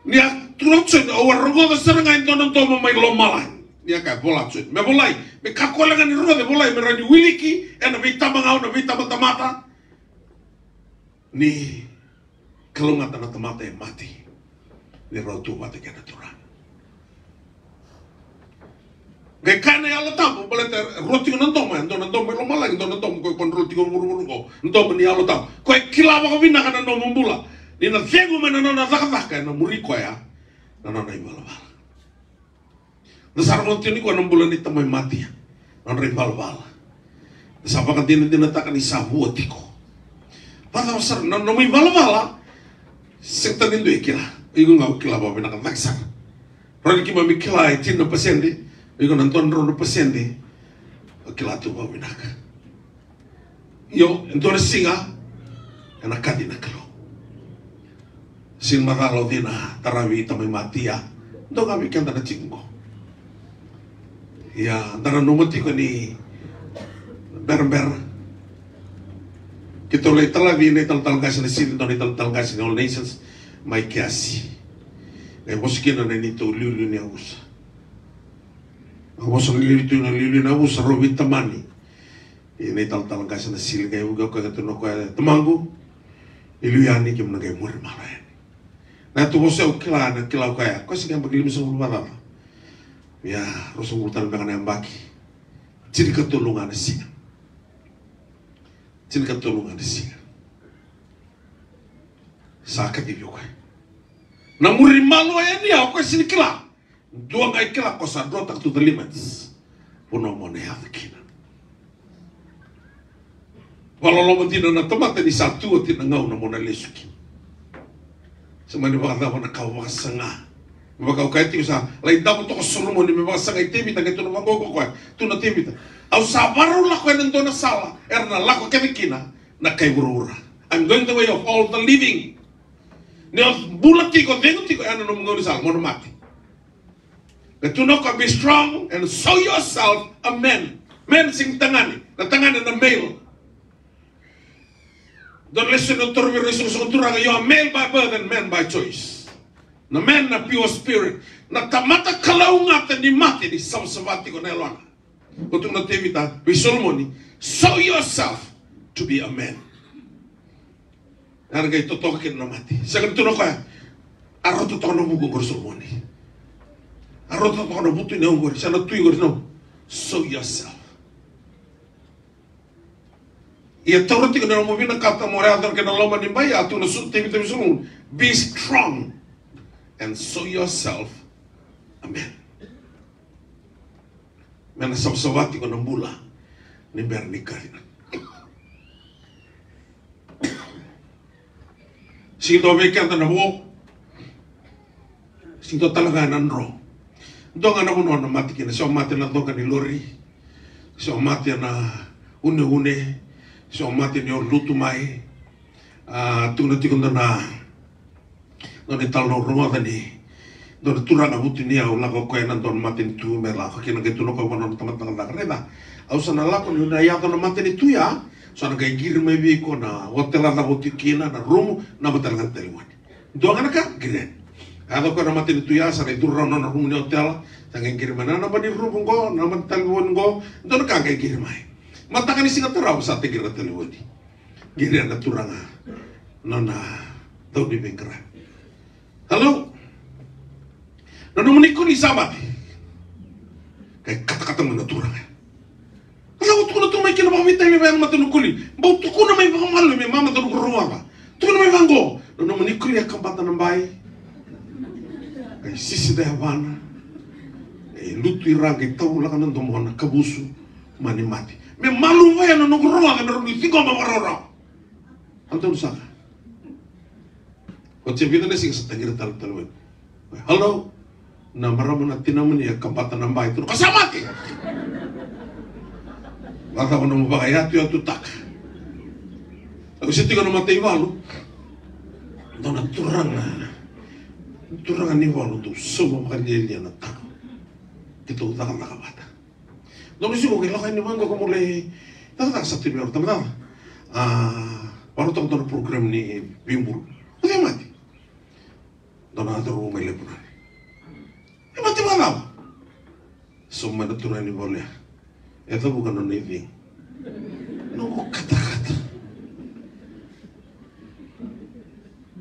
Ni a tukuna o Joni, au a rogoca sara ga e dua na domo mai lomalagi. Ni a kaya vola Joni. Me volai, me kakua ga ni rogoca e volai, me rawa ni wiliki ena veitabagauna, veitabatamata. Ni kalougata na tamata e mate. Ni rau tu vata kei na Turaga. Qai kaya na Yalo Tabu, baleta e rua tiko na domo, e dua na domo i lomalagi, dua na domo ko e control tiko vuravura qo, domo ni Yalo Tabu. Ko e kila vakavinaka na nomu bula, ni na cegu mai na nona cakacaka, ena muri koya na nona ivalavala. Da sa rogoca tiko nikua na bula ni tamai matia, nodra ivalavala. Da sa vakadinadinataka ni sa vua tiko. Vakacava sara na nomu ivalavala? Sega tale ni dua e kila. Iko ga o kila vakavinaka cake sara. Rawa ni keimami kila e tini na pasede, iko na dua na drau na pasede o kila tu vakavinaka. Io, e dua na siga ena kaci na Kalou. Sega ni macala o cei na taravi tamai matia. Dua ga vei keda na tiko qo. Ia, da nanuma tiko ni berabera. Keitou lai talaci na italatala qase na sili, dua na italatala qase na All Nations mai Kiasi. E vosa kina na neitou liuliu ni yavusa. A vosa na liuliu tu na liuliu ni yavusa, rau veitamani. Ia na italatala qase na sili qai vuki o koya ka tukuna o koya, tamaqu, e liu yani, keimami na qai muri malo yani. Na yatu vosa au kila, na kila o koya, koya se qai yabaki limasagavulu vakacaca. Ia, ruasagavulu tale beka na yabaki. Tinikatolu ga na siga. Tinikatolu ga na siga. Sa kacivi o koya. Na muri malo yani ya, o koya sega ni kila. Dua ga e kila, ko sa drotaka tu the limits. Vanua mo na yaco kina. Vakaloloma dina na tamata ni sa tu oti na gauna mo na lesu kina. Sa mani vakacava na ka o vakasaga. Me vaka au kaya tiko, sa lai davo toka o Solomoni me vakasagai Tevita, qai tukuna vaqo o koya, tukuna o Tevita, au sa vakarau lako ena dua na sala era na lako kece kina na kai vuravura. I'm going the way of all the living. Ni o bula tiko, cegu tiko, ena nomu gaunisala mo na mate. Qai tukuna o koya, be strong and show yourself a man. Man sega ni tagane, na tagane na male. Dua na lesoni au taura vei ira na isoqosoqo turaga, you are male by birth and man by choice. Na man na pure spirit. Na tamata kalougata ni mate ni savasava tiko na yalona. Ko tukuna o Tevita vei Solomoni, show yourself to be a man. Era qai totoka kina na mate. Sega ni tukuna o koya, a rauta toka na vuku qori Solomoni. A rauta toka na vutuniyau qori, sa na tui qori, no. Show yourself. Ia taura tiko na nomu vinakata mo yaco kina loma ni bai, a tukuna o Tevita vei Solomoni, be strong and show yourself a man. Me na savasava tiko na bula ni bera ni kaci. Sega ni dua vei keda na vo. Sega ni dua tale ga ena dro. Dua ga na vanua na mate kina, se o mate ena coqa ni lori, se o mate ena uneune, se o mate ni o lutu mai. A, tukuna tiko dua na, dua na italanoa au rogoca ni dua na turaga vutuniyau, lako o koya ena dua na matanitu me lako kina, qai tukuna o koya vua na nona tamata cakacaka, raica, au sa na lako niu na yaco na matanitu ya, sa na qai qiri mai vei iko na otela cava o tu kina, na rumu, naba tale ga na talevoni. Dua ga na ka, qiri yani. A yaco o koya na matanitu ya, sa na curu rawa na nona rumu ni otela, sa qai qiri mai na naba ni rumu qo, naba ni talevoni qo, dua na ka qai qiri mai. Mataka ni siga tarava sa teqiri na talevoni. Qiri yani na turaga, nona dauniveiqaravi. Hello? Na nomuni koli sa mate. Qai katakata mai na turaga. A cava o tukuna tu mai kina vakaveitalia vei au na matanitu koli? Bau tukuna mai vakamalua me mama dau rogoca. Tukuna mai vaqo. Na nomuni koli e kabata na bai. Qai sisi na yavana. E lutu i ra qai tavulaka na domona, kavusu, mani mate. Me malua ya na noqu rogoca me rawa ni ciqoma vakaraurau. Au dau saka. Oti e vica na siga sa teqiri tale na talevoni. Hello? Na marama na tinamuni e kabata na bai, tukuna o koya sa mate. Vakacava nomu vakayatuyatutaka? Au se tiko na mataivalu. Dua na turaga, turaga ni valu, dau sauma vakalialia na taro. Keitou cakacaka vata. Dua na siga qai lako yani vaqo, ka mo lai cakacaka, sa tu vei au na tamata. A, vakarautaka dua na program ni veibulu. O cei mate? Dua na cauravou mai Lepunani. E mate vakacava? Sauma mai na turaga ni valu ya. E cavuka na nona icegu. Noqu katakata.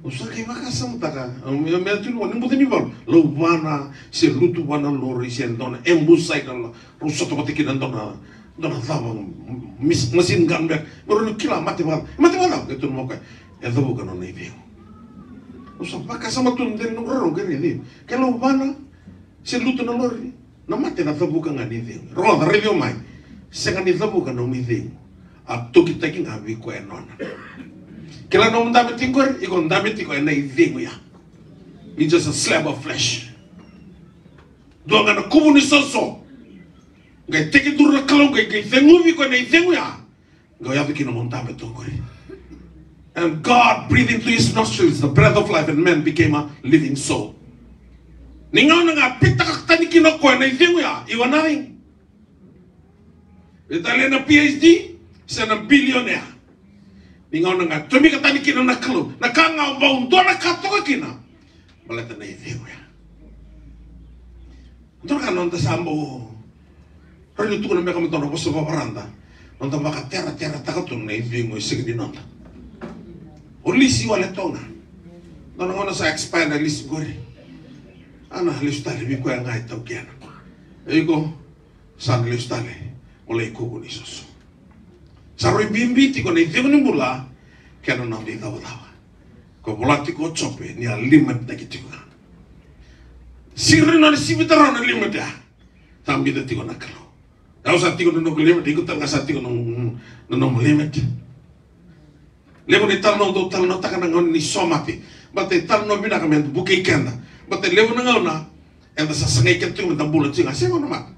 Au sa qai vakasamataka, au me, me tu ni buca ni valu. Lauvana, se lutu vua na lori, se dua na ambuside, rau sota vata kina dua na, dua na cava, mis-, machine gun beka. Me rau ni kila mate vaka, mate vaka, e tukuna mai o koya. E cavuka na nona icegu. Au sa vakasama tu dela ni noqu rorogo, qai raici. Ke lauvana, se lutu na lori. Na mate na cavuka ga ni cegu. Rogoca, raici au mai. Sega ni cavuka na nomu icegu. A tokitaki ga vei koya e nona. Kila nomu dabe tiko qori, iko dabe tiko ena icegu ya. It's just a slab of flesh. Dua ga na kuvu ni soso. Qai tekiduru na Kalou, qai, qai ceguvi iko ena icegu ya. Qai yaco kina mo dabe tu qori. And God breathed into his nostrils the breath of life, and man became a living soul. Ni gauna ga pitaka tani kina o koya na icegu ya, you are nothing. Veitalia na P H D, se na billionaire. Ni gauna ga tomika tani kina na Kalou, na ka ga o bau dua na ka toka kina. Baleta na icegu ya. Dua na ka noda sa bau rawa ni tukuna beka me dua na vosa vakavarada. Noda vakateratera taka tu na icegu e sega ni noda. O lisi wale toga. Dua na gauna sa expire na lisi qori. A na lesu tale vei koya ga e taukena. E iko sa na lesu tale mo lai kuvu ni soso. Sa rui bibi tiko na icegu ni bula kei na noda icavacava. Ko vola tiko o Jope ni a limit taki tiko ga. Siri na nona sivita rawa na limit ya. Sa bica tiko na Kalou. Au sa tiko na noqu limit, iko tale ga sa tiko na, na nomu limit. Levu na italanoa dau talanoataka na gauna ni somate. Baleta italanoa vinaka me vukei keda. Baleta levu na gauna eda sa sagai keda tiko me da bula tiko ga, sega na mate.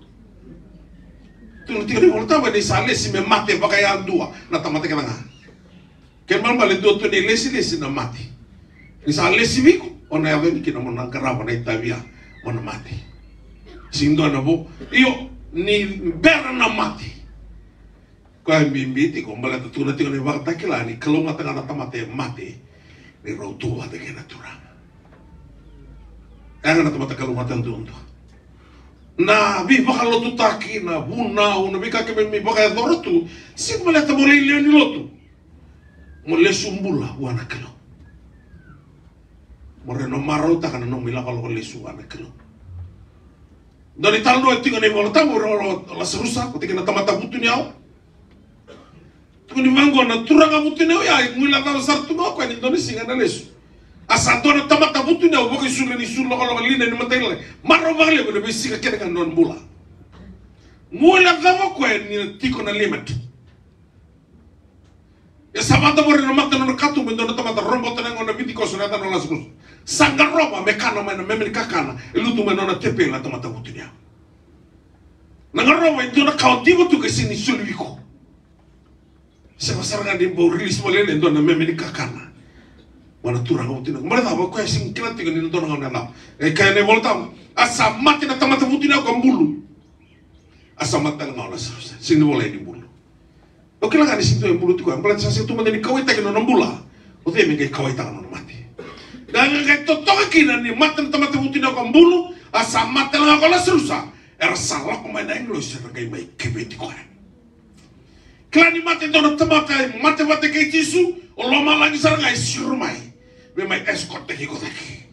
Tukuna tiko na iVolatabu ni sa lesi me mate vakayadua na tamata kece ga. Kena ibalebale dua tu na ilesilesi na mate. Ni sa lesi vei iko, o na yaco yani kina mo na qarava na itavi ya mo na mate. Sega ni dua na vo, io, ni bera na mate. Koya e bibi tiko, baleta tukuna tiko na iVakatakila ni kalougata ga na tamata e mate ni rau tu vata kei na Turaga. E ga na tamata kalougata duadua. Na veivakalotutaki, na vunau, na veika keimami vakayacora tu, sega ni baleta mo lai lewe ni lotu. Mo lesu bula vua na Kalou. Mo raica, mo marautaka na nomu ilakolako lesu vua na Kalou. Dua na italanoa e tiko ena iVolatabu, o Lasarusa, ko tiko na tamata vutuniyau. Tukuni vaqo, na turaga vutuniyau ya, e guilecava sara tu ga o koya ni dua na siga ena lesu. A sa dua na tamata vutuniyau, vakaisulu ni sulu lokoloko, lina ni matailalai. Marau vakalevu ena veisiga kece ga ni nona bula. Guilecava o koya ni na tiko na limit. E sa vakadavori na mata na nona katuba e dua na tamata robota na yagona Vitikoso na yacana o Lasarusa. Sa qarova me kana mai na meme ni kakana e lutu mai na nona tepeli na tamata vutuniyau. Na qarova e dua na ka o diva tu ka sega ni soli vei iko. Sega sara ga ni bau release vakalailai e dua na meme ni kakana Vua na Turaga vutuniyau. Baleta cava? O koya sega ni kila tiko ni na dua na gauna e cava. E kaya na iVolatabu, a sa mate na tamata vutuniyau ka bulu. A sa mate tale ga o Lasarusa. Sega ni volai ni bulu. O kila ga ni sega ni bulu tiko, baleta sa sega tu mada ni kauwaitaki na nona bula. O cei me qai kauwaitaka na nona mate? Qai, qai, qai totoka kina ni mate na tamata vutuniyau ka bulu, a sa mate tale ga o Lasarusa. Era sa lako mai na agilosi, era qai mai keveti koya. Kila ni mate e dua na tamata e mate vata kei Jisu, o lomalagi sara ga e siro mai me mai escort-taki iko cake.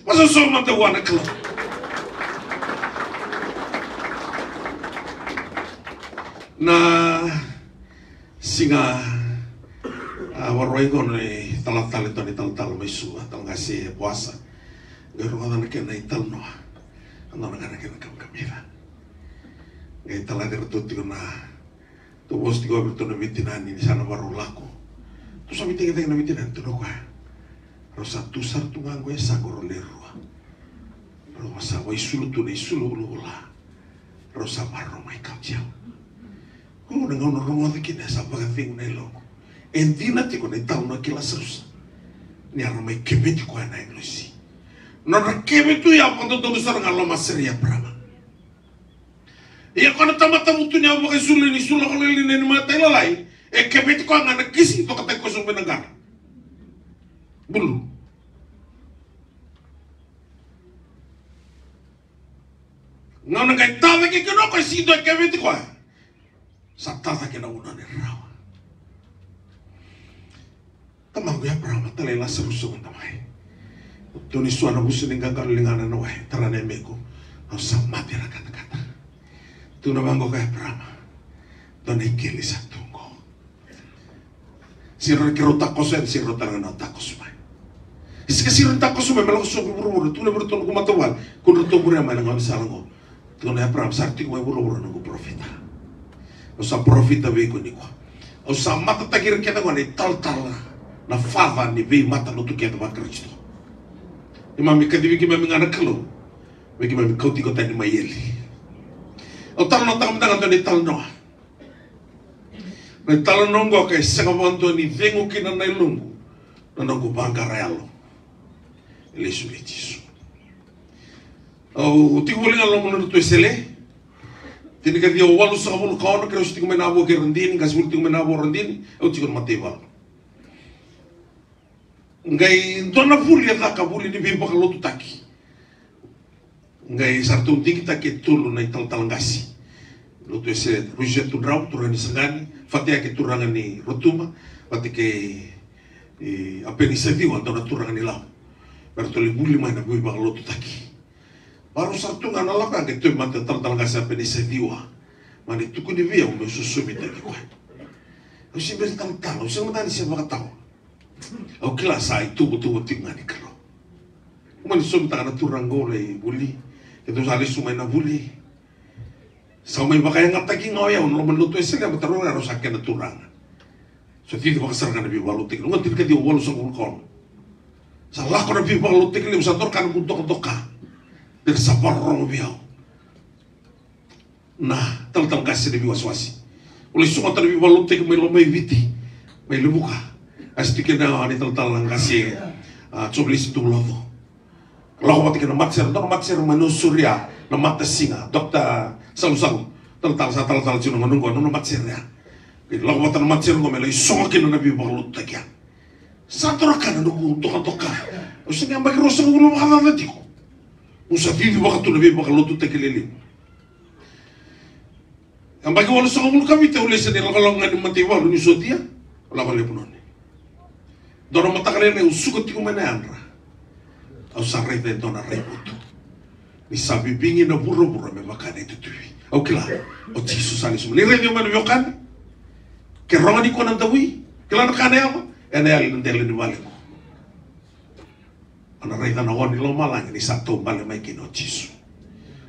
Vakasoso mada vua na Kalou. Na siga a vakarau qo na italatala, e dua na italatala mai Suva, talatala qase e Boasa. Qai rogoca na kena italanoa. A dua na ka na kena kamikamica. Qai talaci iratou tiko na Tou vosa tiko vei iratou na veitinani ni sa na vakarau lako. Tou sa veitagitagi na veitinani, tukuna o koya, rau sa tu sara tu ga qo e sa qo rau le rua. Rau sa vaisulu tu na isulu vulavula. Rau sa vakarau mai kauti au. Ko na gauna rogoca kina sa vakacegu na yaloqu. E dina tiko na italanoa kei Lasarusa. Ni a ra mai keveti koya na agilosi. Nodra keve tu ya vakadodonu sara ga lomasere i Eparama. Ia ko na tamata vutuniyau vakaisulu ni sulu ko lili ni matailalai, e keveti koya ga na kisi, tokataki koya sobu mai na qara. Bulu. Gauna qai tacake kina o koya, sega ni dua e keveti koya. Sa tacake na vanua ni rarawa. Tamaqu Eparama, talai Lasarusa mada mai. Tukuni sua na vusu ni qaqalo ligana na wai, tara na yameko. Au sa mate na katakata. Tukuna vaqo ko Eparama, dua na ikeli sa tu qo. Siro na keirau takoso yani, siro tale ga na takoso mai. Sika siro ni takoso mai, me lako sobu i vuravura, tukuna vei iratou na noqu matavuvale, kua ni ratou muria mai na gaunisala qo. Tukuna o Eparama, sa ra tiko mai vuravura na noqu parofita. Au sa parofita vei iko nikua. Au sa matataki ira kece qo na italatala, na father ni veimatalotu kece vaKarisito. Keimami kacivi keimami ga na Kalou me keimami kauti iko tani mai eli. Au talanoataka mada ga dua na italanoa. Na italanoa qo ka e sega vakadua ni cegu kina na yaloqu, na noqu vaqara yalo. E lesu vei Jisu. Au tiko voli ga loma ni Lotu Wesele. Tinikaciwa walusagavulu ka ono, keirau se tiko mai Navua kei Radini, qase voli tiko mai Navua Radini, au tiko na mataivalu. Qai dua na vuli e caka, vuli ni veivakalotutaki. Qai sa ratou digitaki e tolu na italatala qase. Lotu Wesele, Ruisu Yatudrau, turaga ni Saqani, Fatayake, turaga ni Rotuma, vata kei, e, Apenisa Ciwa, dua na turaga ni Lau. Me ratou lai vuli mai na veivakalotutaki. Vakarau sara tu ga na lako ya qai tauvimate na talatala qase Apenisa Ciwa. Mani tukuni vei au meu sosomitaki koya. Au se bera ni talatala, au sega mada ni se vakatawa. Au kila sa ituvatuva tiko ga ni Kalou. Mani sosomitaka na turaga qo lai vuli. Keitou sa lesu mai na vuli. Sa mai vakayagataki ga o yau na loma ni Lotu Wesele, baleta rau sa kena turaga. Sa cici vakasara ga na veivakalotutaki. Au qai tinikaciwa walusagavulu ka ono. Sa lako na veivakalotutaki levu, sa dua na ka noqu dokadoka. Ni ra sa vakarorogo vei au na talatala qase na veiwasewase. Au lai sogota na veivakalotutaki mai Lomaiviti, mai Levuka. A se tiko kina na talatala qase, a, Jovelesi Duvaloco. Lako vata kei na matasere, dua na matasere mai Nausuria, na matasiga, Dokta Salusalu. Talatala, sa talatala tiko na gauna qo, nona matasere ya. Lako vata na matasere qo me lai sogo kina na veivakalotutaki ya. Sa dua na ka na noqu dokadoka. Au se qai yabaki ruasagavulu vakacaca tiko. Au sa cici vaka tu na veivakalotutaki lelevu. Yabaki walusagavulu ka vitu au lesu ni lakolako ga ni mataivalu ni sotia. Au lako Lepunone. Dua na mataka lailai au suka tiko mai na yadra. Au sa raica e dua na raivotu. Ni sa vivigi na vuravura me vaka na itutuvi. Au kila, o Jisu sa lesu mai. Ni raici au mai na veiwekani. Ke rogo ni kua na davui. Kila na ka na yaco. Ena yali na dela ni vale qo. O na raica na o ni lomalagi ni sa taubale mai kina o Jisu.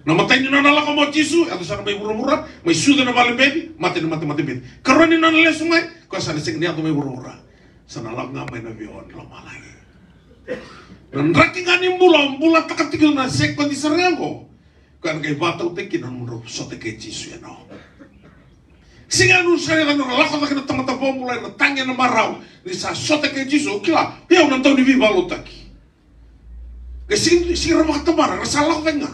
Na imatai ni nona lako mai o Jisu, yaco sara mai vuravura, mai sucu ena vale beci, mate ni mate, mate beci. Karua ni nona lesu mai, koya sa na sega ni yaco mai vuravura. Sa na lako ga mai na vei o ni lomalagi. Na draki ga ni bula, o bulataka tiko na sekodi sara ga qo. Koya na qai vakatautaki kina na nomudrau vosota kei Jisu ena o. Sega ni sa raica na lako cake na tamata vakabulai na tagi ena marau ni sa sota kei Jisu, au kila, o yau na dau ni veivakalotutaki. Qai sega, sega ni ra vakatabara, ra sa lako cake ga.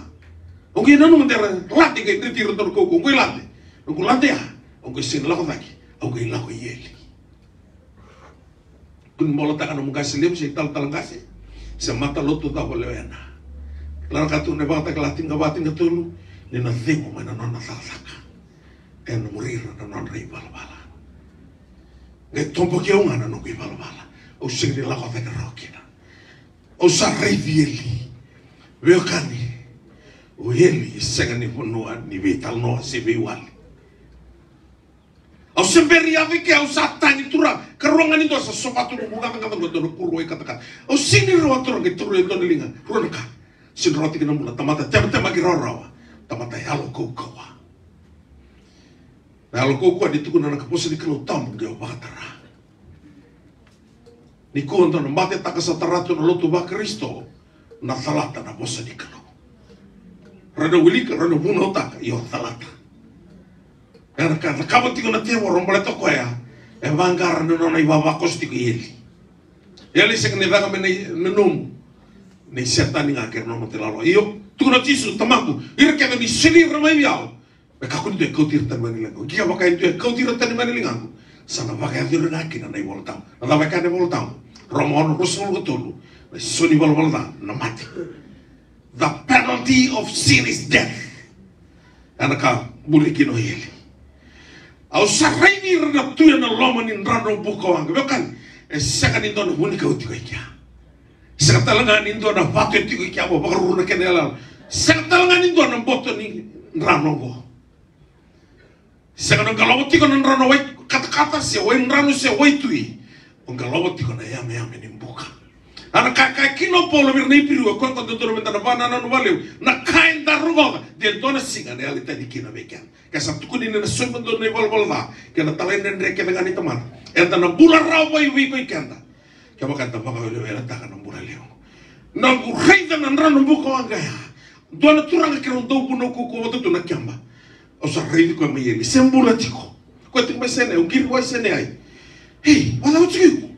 Au qai nanuma de ra lade qai dreti ira dua na kaukaua, au qai lade. Au qai lade ya, au qai sega ni lako cake, au qai lako i eli. Kua ni bolataka na nomu qase levu se italatala qase se matalotu cava o lewena. Kila na ka tu na Vakatakila tinikava tinikatolu, ni na cegu mai na nona cakacaka. Ena muri ira na nodra ivalavala. Qai toboki au ga na noqu ivalavala. Au sega ni lako cake rawa kina. Au sa raici eli. Veiwekani, o eli e sega ni vanua ni veitalanoa se veiwali. Au se bera ni yaco i ke, au sa tagi, Turaga. Karua ga ni dua sa sovatu noqu gacagaca, dua na kuruwai katakata. Au sega ni rawa, Turaga, e tauri e dua na liga, rua na ka. Sega ni rawa tiko na bula, tamata tematemaki rawarawa, tamata yalo kaukauwa. Na yalo kaukauwa ni tukuna na vosa ni Kalou tabu qai vakatara. Nikua dua na matetaka sa tara tu na lotu vaKarisito, na calata na vosa ni Kalou. Ra na wilika, ra na vunautaka, io calata. Era ka cakava tiko na tevoro baleta o koya e vaqara na nona ivavakoso tiko i eli. Eli sega ni caka me na, na nomu. Ni Setani ga kei na nona matailalai. Io, tukuna o Jisu, Tamaqu, ira kece ni soli ira mai vei au, me kakua ni dua e kauti ira tani mai na ligaqu. Ke vaka e dua e kauti ira tani mai na ligaqu, sa na vakayaco ira ga kina na iVola Tabu. Na cava e kaya na iVola Tabu? Roma ono ruasagavulu ka tolu. Na isau ni valavala ca na mate. The penalty of sin is death. Ena ka buli kina o eli. Au sa raici ira na tu ena loma ni drano bukawaqa. Veiwekani, e sega ni dua na vunikau tiko i kea. Sega tale ga ni dua na vatu e tiko i kea mo vakaruru na kena yalayala. Sega tale ga ni dua na boto ni drano oqo. Sega ni qalovo tiko na drano wai katakata se wai drano se wai tui. O qalovo tiko na yameyame ni buka. A na ka e kaya kina o Paula vei ira na Iperiu, o koya qo dodonu meda na vakanananu vakalevu. Na ka eda rogoca, de dua na siga na yali tani kina vei keda. Ke sa tukuni ni na sovi dodonu na ivalavala ca kei na talaidredre kece ga ni tamata, eda na bula rawa vei, vei keda. Kevaka eda vakaweleweletaka na bula levu. Noqu raica na drano bukawaqa ya. Dua na turaga keirau dau vunau kaukauwa vata tu na keba. Au sa raici koya mai eli. Se bula tiko. Koya tiko mai Saineai, au qiri vua i Saineai. Ei, vakacava tiko iko?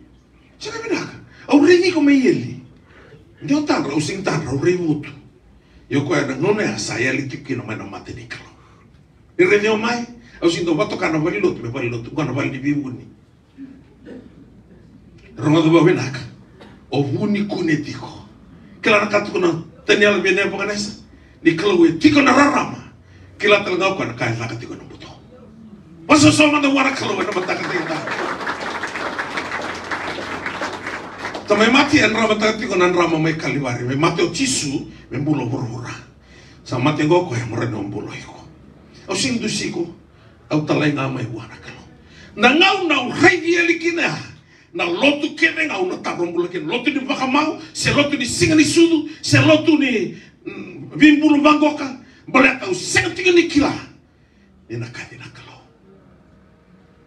Sega vinaka. Au raici iko mai eli. De o tadra, au sega ni tadra, au raivotu. Ia o koya na gauna ya sa yali tiko kina mai na mata ni Kalou. Ni raici au mai, au sega ni dau vakatoka na valenilotu me valenilotu, qo na vale ni veivuni. Rogoca vakavinaka. O vu ni kune tiko. Kila na ka tukuna o Taniela vei Nepukanesa. Ni Kalou e tiko na rarama, kila tale ga o koya na ka e caka tiko ena buto. Vakasausau mada vua na Kalou ena mataka tiko ga. Tamai mate e dramataka tiko na drama mai Kalivari. Me mate o Jisu, me bula o vuravura. Sa mate qo o koya, me rawa ni o bula o iko. Au sega ni dusi iko. Au talai ga mai vua na Kalou. Na gauna au raici eli kina ya, na lotu kece ga au na taro bula kina, lotu ni vakamau, se lotu ni siga ni sucu, se lotu ni, mm, veibulu vaqoka, baleta au sega tiko ni kila ni na kaci na Kalou.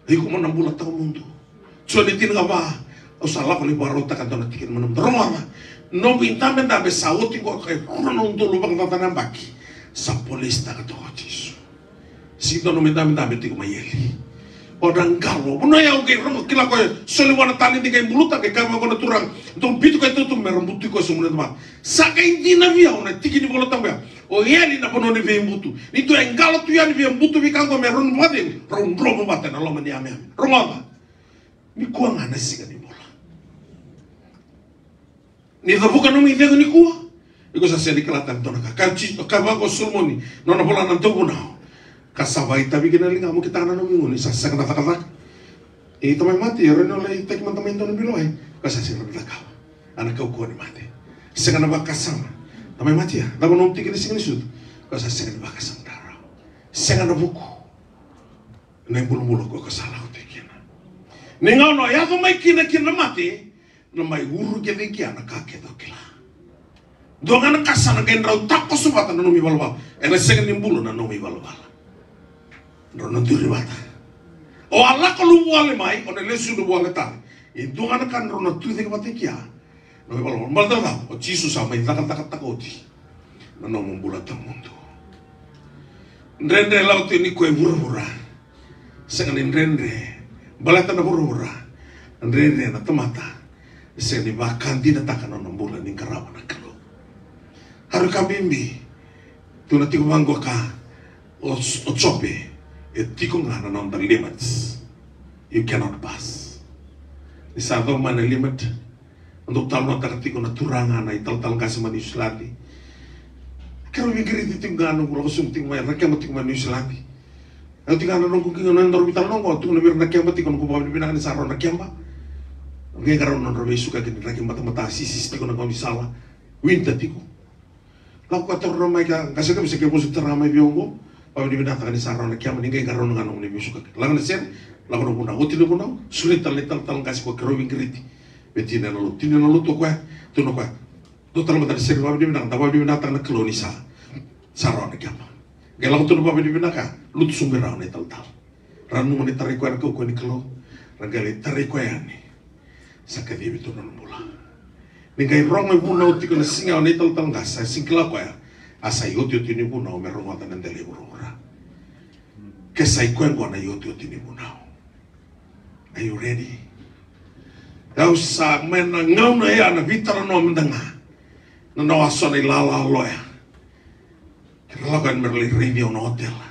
Iko mo na bula tawamudu. Joni tinikava, au sa lako lai vakarautaka dua na tikina mo na mudu. Rogoca, noqu idabedabe sa oti qo e rua na udolu vakacaca na yabaki. Sa polisitaka toka o Jisu. Sega ni dua nomu idabedabe tiko mai eli. O na qalo. Vanua ya au qai rogo, kila koya e soli vua na taledi qai buluta, qai kaya vaqo na turaga, dou biuti koya i tautuba me ra butuki koya sobu na tamata. Sa qai dina vei au na tiki ni Vola Tabu ya. O eli na vanua ni veibutu. Ni dua e qalo tu yani via butu veika qo me rau ni vakacegu, rau dromu vata ena loma ni yameyame. Rogoca. Nikua ga na siga ni bula. Ni cavuka nomu icegu nikua, iko sa sega ni kila tale dua na ka. Ka, ka vaqo o Solomoni, nona vola na Dauvunau. Ka sa vakaitavi kina na ligamu, kitaka na nomu igu ni sa sega na cakacaka. E tamai mate, e rawa ni o lai taki mada mai dua na bilo wai. Ka sa sega na cakava. A na kaukauwa ni mate. Sega na vakasama. Tamai mate ya, cava nomu tiki ni siga ni sucu? Ka sa sega ni vakasama rawa. Sega na vuku. Na ibulubulu ko ka sa lako tiko kina. Ni gauna o yaco mai kina kina na mate, na mai uru kece i kea na ka kece o kila. Dua ga na ka sa na qai drau takoso vata na nomu ivalavala. Ena sega ni bula na nomu ivalavala. Drau na duri vata. O a lako luvawale mai, o na lesu luvawale tale. E dua ga na ka drau na tu cake vata i kea. Nomu ivalavala. Baleta na cava? O Jisu sa mai cakacakataka oti na nomu bula tawamudu. Dredre lako tiko ni ko e vuravura. Sega ni dredre baleta na vuravura, na dredre na tamata. Sega ni vakadinataka na nona bula ni qarava na Kalou. Aro ka bibi. Tu na tiko vaqo ka o, o Jope, e tiko ga na noda limits. You cannot pass. Ni sa cava mai na limit. Dou talanoataka tiko na turaga na italatala qase mai Niusiladi. Keirau veiqiriti tiko ga noqu lako sobu tiko mai, Rakeba tiko mai Niusiladi. Au tiko ga na noqu qiga na nodrau veitalanoa qo, tukuna vei ira na keba tiko, noqu vakavinavinaka ni sa rawa na keba. Qai qarau na nodrau veisukaki ni draki matamata, sisisi tiko na gaunisala. Winter tiko. Lako ka taro mai ka qase ka visa ke vosa tara mai vei au qo. Vakavinavinakataka ni sa rawa na keba, ni qai qarau na ga nomuni veisukaki. Lako na sere, lako na vunau, oti na vunau, sure tale na italatala qase ko keirau veiqiriti. Vei tina na lotu, tina na lotu o koya, tukuna o koya. Dou tala mada na sere vakavinavinaka, da vakavinavinakataka na Kalou ni sa, sa rawa na keba. Qai lako tu na vakavinavinaka, lutu sobu mai rawa na italatala. Ra nanuma ni tarai koya na kaukauwa ni Kalou, ra qai lai tarai koya yani. Sa kacivi tu na nona bula. Ni qai rogo e vunau tiko na siga o na italatala qase, sa sega ni kila o koya. A sa iotioti ni vunau me rogoca na dela i vuravura. Ke sa i koya qo na iotioti ni vunau. Are you ready? Au sa mai na gauna ya na veitalanoa mada ga. Na noa so na ilala loya. Ke ra lako yani me ra lai raici au na otela.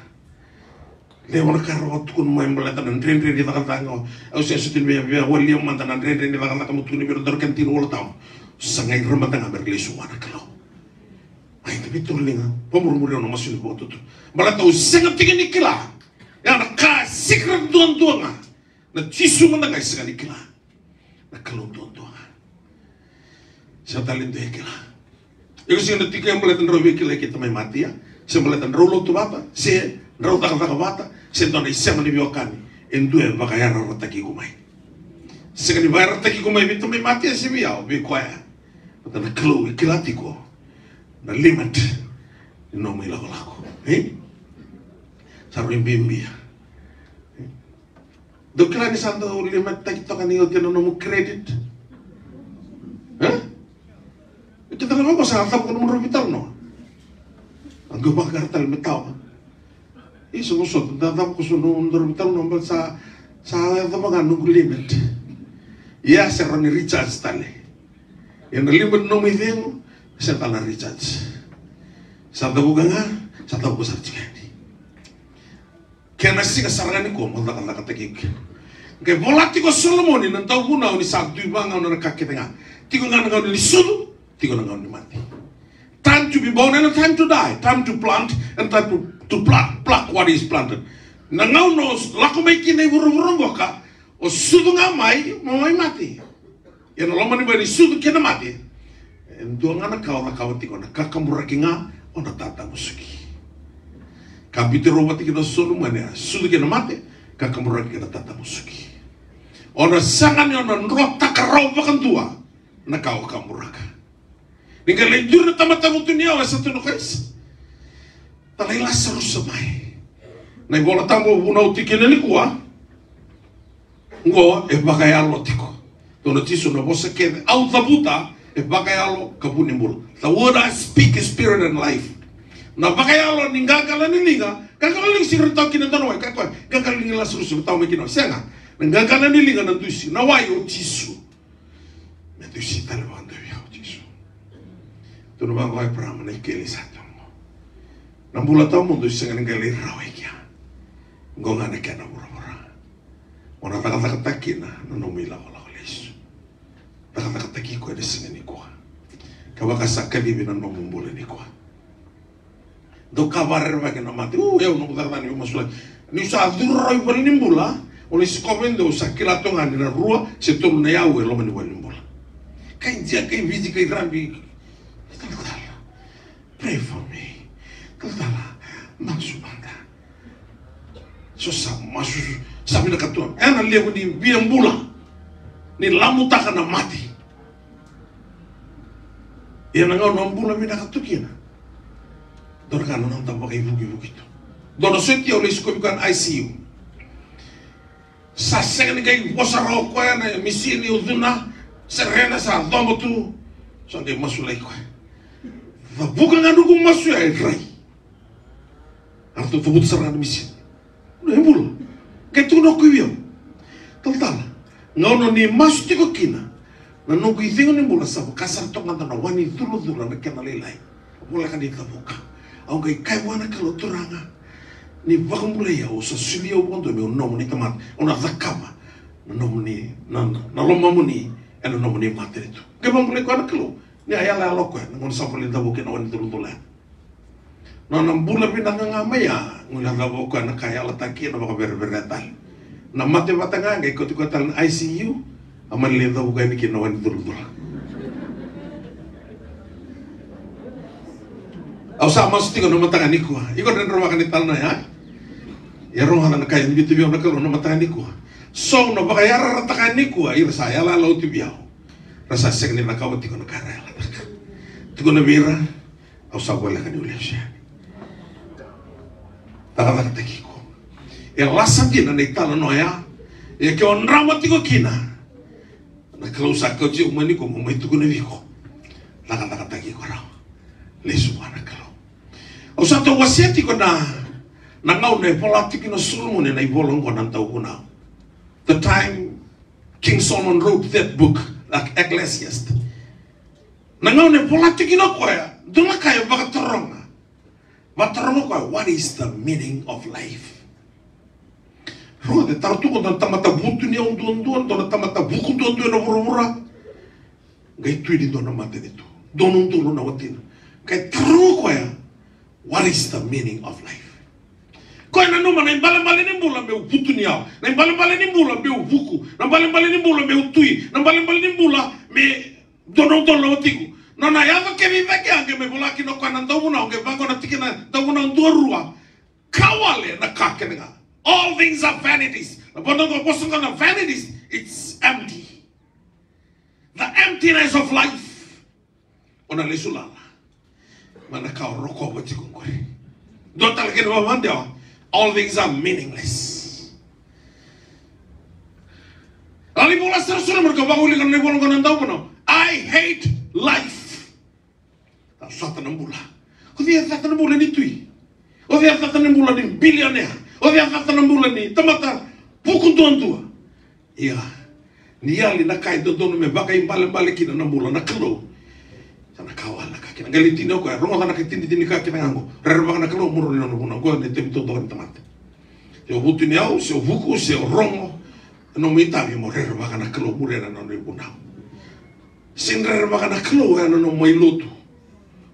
Levu na ka ra vakatukuna mai baleta na dredre ni cakacaka. Au se soti ni via, via walia mada na dredre ni cakacaka mo tukuna vei ira dau kena tiko na World Town. Sa qai ira mada ga me ra lesu vua na Kalou. Ai, ta veitoroliga, vamurimuri au na masu ni vakatutu. Baleta au sega tiko ni kila. Ya na ka secret duadua ga. Na Jisu mada ga e sega ni kila. Na Kalou duadua ga. Sa tale dua e kila. Iko sega na tiko e baleta drau veikilai kei tamai Matia, se baleta drau lotu vata, se drau cakacaka vata, se dua na isema ni veiwekani. E dua e vakayarayarataki iko mai. Sega ni vakayarayarataki iko mai vei tamai Matia se vei au, vei koya. Baleta na Kalou e kila tiko na limit ni nomu ilakolako. E? Sa rui bibi. Dou kila ni sa dau limit taki toka ni oti na nomu credit? E? Keda na vaqo sa cavuka nomudrau veitalanoa. A qai vakara tale me tawa. Isa, vosota, da cavuka so nomudrau veitalanoa, baleta sa, sa yacova ga noqu limit. Ia, se rawa ni recharge tale. Ia na limit nomu icegu, se tale na recharge. Sa cavuka ga, sa cavuka sara tiko yani. Kena siga sara ga nikua mo cakacakataki iko. Qai vola tiko o Solomoni na dauvunau ni sa dui vagauna na ka kece ga. Tiko ga na gauna ni sucu, tiko na gauna ni mate. Time to be born and a time to die. Time to plant and time to, to pla-, pluck what is planted. Na gauna o lako mai kina i vuravura qoka, o sucu ga mai, mo mai mate. Ia na loma ni bai ni sucu kei na mate, e dua ga na ka o cakava tiko, na kakaburaki ga o na tatamusuki. Ka biuti rau vata kina o Solomoni, a sucu kei na mate, kakaburaki kei na tatamusuki. O na saga ni o na drotaka rawa vakadua na ka o kaburaka. Ni qai lai duri na tamata vutuniyau, e sa tukuna o Kaisa, talai Lasarusa mai. Na iVola Tabu vunau tiko kina nikua. Qo e vakayalo tiko. Dua na Jisu na vosa kece au cavuta e vakayalo ka vu ni bula. The word I speak is spirit and life. Na vakayalo ni qaqalo ni liga, qaqalo ni liga sega ni rawa ni tau kina dua na wai, ka koya, qaqalo ni liga Lasarusa, me tau mai kina, sega. Na qaqalo ni liga na dusi, na wai o Jisu. Me dusi tale vakadua vei au o Jisu. Tukuna vaqo o Eparama na ikeli sa tu qo. Na bula tawamudu sega ni qai lai rawa i kea. Qo ga na kena vuravura. O na cakacakataki kina na nomu ilakolako lesu. Cakacakataki iko ena siga nikua. Kevaka sa kacivi na nomu bula nikua. Dau ka vakarerevaki na mate. U, au noqu cakacaka ni veimasulaki. Niu sa curu rawa i valenibula, o lai sikova e dua, au sa kila toka ga ni na rua se tolu na iyau e loma ni valenibula. Kai Jia, kai Viji, kai Rabi. Talatala, pray for me. Talatala, masu mada. So sa masu, sa vinaka tu. E na levu ni via bula ni lamutaka na mate. Ia na gauna o bula vinaka tu kina, dua na ka na noda vakaivukivuki tu. Dua na soti au lai sikovi koya na I C U. Sa sega ni qai vosa rawa o koya na misini, ucuna, serena, sa cobo tu. Sa qai masulaki koya. Cavuka ga noqu masu ya e drai. A ratou cavuta sara ga na misini. Na e bula. Qai tukuna o koya vei au, talatala, gauna ni masu tiko kina na noqu icegu ni bula sa vaka sara toka ga na wa ni culacula na kena lailai. Voleka ni cavuka. Au qai kaya vua na Kalou, Turaga, ni vakabulai au, sa solia au vakadua meu nomuni tamata, au na cakava na nomuni, na, na lomamuni ena nomuni matanitu. Qai vakabulai koya na Kalou. Ni a yalayala o koya na gauna sa volai cavuki na wa ni culacula ya. Nona bula vinaka ga mai ya, gona cava o koya na ka e yalataki ena vakavereverea tale. Na mate vata ga qai kauti koya tale na I C U, a mani lai cavuka yani kina na wa ni culacula. Au sa masu tiko na mataka nikua. Iko dredre vaka ni talanoa ya. Ia rogoca na ka e biuta vei au na Kalou na mataka nikua. So na vakayarayarataka nikua, ira sa yalayala oti vei au. Ra sa sega ni cakava tiko na ka era yalataka. Tukuna vei ira, au sa voleka niu lesu yani. Cakacakataki iko. E lasa dina na italanoa ya. Ia ke o drama tiko kina, na Kalou sa kauti au mai nikua mo mai tukuna vei iko. Cakacakataki iko rawa. Lesu vua na Kalou. Au sa tau wasea tiko na, na gauna e vola tiko kina o Solomoni ena ivola oqo na Dauvunau. The time King Solomon wrote that book, like Ecclesiastes. Na gauna e vola tiko kina o koya, dua na ka e vakataroga. Vakataroga o koya, what is the meaning of life? Rogoca, e taro tu o koya, dua na tamata vutuniyau duadua, dua na tamata vuku duadua ena vuravura. Qai tu e dua na matanitu. Dua na udolu na watina. Qai taroga o koya, what is the meaning of life? Koya nanuma na ibalebale ni bula meu vutuniyau. Na ibalebale ni bula meu vuku. Na ibalebale ni bula meu tui. Na ibalebale ni bula me dua na udolu na watiqu. Nona yaco kece i cake ya qai mai vola kina o koya na Dauvunau, qai vaqo na tikina Dauvunau dua rua. Ka wale na ka kece ga. All things are vanities. Na vosa qo, vosa qo na vanities, it's empty. The emptiness of life. O na lesu lala mai na ka o rokova tiko qori. Dua tale kena vakadewa, all things are meaningless. Lali vola sara sara mai ka vakaulika na ivola qo na Dauvunau. I hate life. A cata na bula. O cei a cata na bula ni tui? O cei a cata na bula ni bilionea? O cei a cata na bula ni tamata vuku duadua? Ia, ni yali na ka e dodonu me vakaibalebale kina na bula na Kalou. Sa na ka wale na ka kina. Qai lai tini o koya, rogoca na ka tinitini ka kina ga qo. Rerevaka na Kalou, muria na nona vunau. Qo na itavi totoka ni tamata. Se o vutuniyau, se o vuku, se o rogo. E nomu itavi mo rerevaka na Kalou, muria na nona ivunau. Se rerevaka na Kalou ena nomu mai lotu.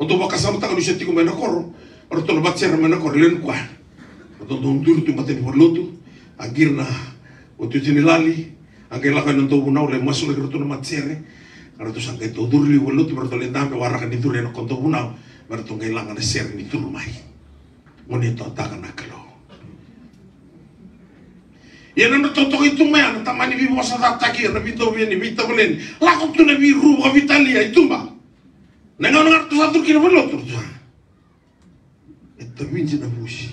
O dau vakasamataka ni se tiko mai na koro, o ratou na vatisere mai na koro, lewe ni koya. O dau duri tu e mata ni valenilotu, a qiri na otioti ni lali, a qai lako yani na dauvunau, lai masulaki iratou na matasere. A ratou sa qai dau curu liu i valenilotu me ratou lai dabe, waraka ni curu yani na ko dauvunau me ratou qai laga na sere ni curu mai. Mo ni totaka na Kalou. Ia na nodratou toka i tu mai ya na tamani veivosacataki, na veidauvi yani, veitavaleni. Lako tu na veiru vakaveitalia i tuba. Na gauna ga ratou sa curu kina valenilotu ratou sa E tavidi na vusi.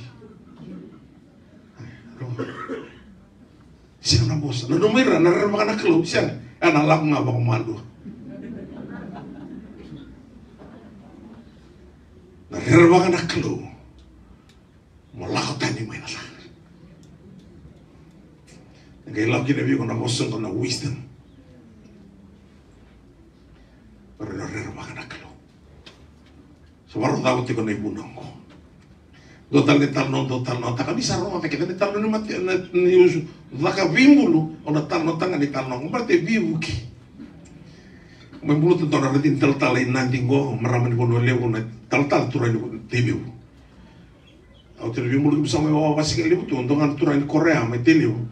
Sega na vosa. Na nomu ira na rerevaka na Kalou, sega. E na lako ga vakamalua. Na rerevaka na Kalou. Mo lako tani mai na ca. Qai lako kina vei iko na vosa qo na wisdom. Mo rerevaka na Kalou. Sa vakarau cava tiko na ivunau oqo. Dua tale na italanoa, dua tale na taka, ni sa rogoca kece na italanoa ni mate, na, ni usu, caka veibulu, o na talanoataka ga na italanoa oqo, baleta e veivuke. Mai buluta dua na radini talatala i Nadi qo, marama ni Vanua Levu na talatala, turaga ni Tailevu. Au tale veibulu, keimami sa mai wawasika levu tu, dua ga na turaga ni koro ya mai Tailevu.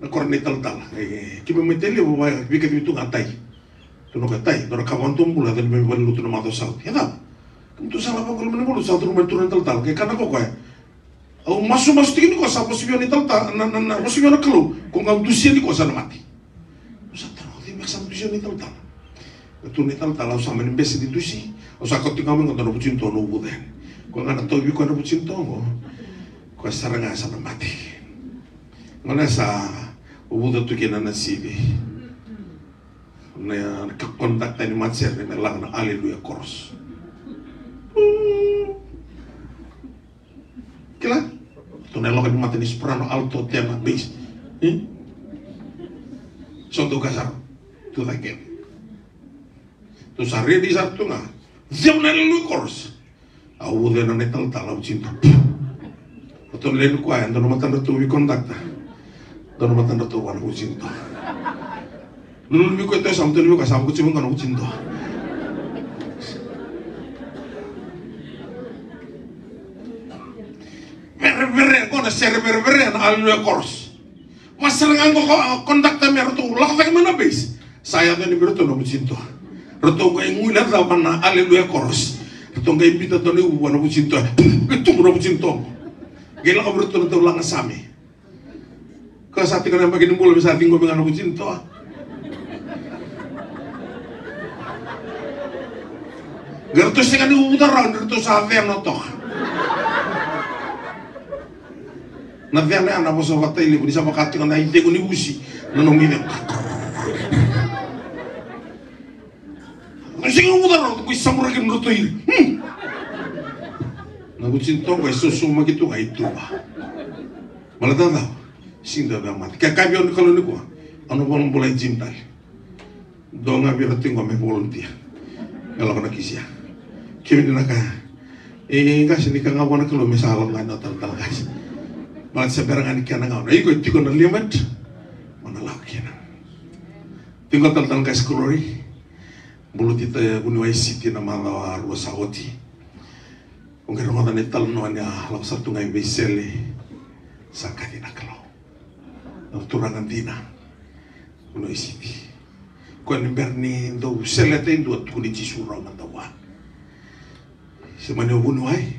Na koro ni talatala. E, keimami mai Tailevu, veikacivi tu ga Tai. Tukuna o koya, Tai, dua na ka vakadomobula, yaco ni mai valenilotu na macawa sa oti. E cava? Keimami tu sara ga vaqo loma ni valenilotu, sa curu mai na turaga ni talatala. Qai kaya o koya, au masumasu tiko ni ko sa vosa vei au na italatala, na, na, na vosa vei au na Kalou. Ko ga dusia ni ko sa na mate. Au sa taro, o cei beka sa dusia na italatala? Na turaga ni talatala, au sa mani bese ni dusi. Au sa kauti ga mai qo dua na vutunitoa na uvuca yani. Ko ga na tauvi koya na vutunitoa qo, koya sara ga sa na mate. Gona sa uvuca tu kina na sivi. Na, na ka conductor ni matasere me laga na Hallelujah chorus. Kila? Tu na loka ni mata ni soprano, alto, tenor, bass. Hmm? So dou kaya sara, tu cake. Tou sa ready sara tu ga. Cem na Aleluya chorus. Au uca ena nai talatala, au vucini toka. Ratou na lewe ni kwaya, dua na matadratou vei conductor, dua na matadratou vua na vucini toka. Lululu vei koya e toa, sa mutu vei koya, sa mutu vei koya na vucini toka. Verevere, qo na sere verevere na Aleluya chorus. Vasara ga qo ko, a, conductor me ratou lako cake mai na bass. Sa yaco yani vei ratou na vucini toa. Ratou qai guilecava na Aleluya chorus. Ratou qai biuta dua na iuvu vua na vucini toa. Qai tubu na vucini toa. Qai lako vei ratou na dau laga same. Ko sa tiko na yabaki ni bula me sa ciqomi ga na vucini toa. Qai ratou sega ni uvuca rawa ni ratou sa cena toka. Na cena ya na vosa vata i levu, ni sa vaka tiko na icegu ni vusi na nomu icegu. Na sega ni uvuca rawa, ko i samuraki na nodratou iri. Hmm. Na vucini toa qo e sosomoki tu ga i tuba. Baleta na cava? Sega ni dua via mate. Ke kaya vei au na Kalou nikua, au na volavola i gym tale. Dua ga vei ira tiko me volunteer. Me lako na kisi ya. Kemuni na kaya, e, qase, ni kaya ga vua na Kalou me sa lako ga ni o talatala qase. Baleta se bera ga ni kena gauna. Iko e tiko na limit, mo na lako kina. Tiko talatala qase Glory. Buluti vuniwai City na macawa rua sa oti. O qai rogoca na italanoa ni a lako sara tu ga i veisele, sa kaci na Kalou. Na turaga dina, vuniwai City. Koya ni bera ni dau seleta e dua, tukuni Jisu rawa mada vua. Se mani o vuniwai,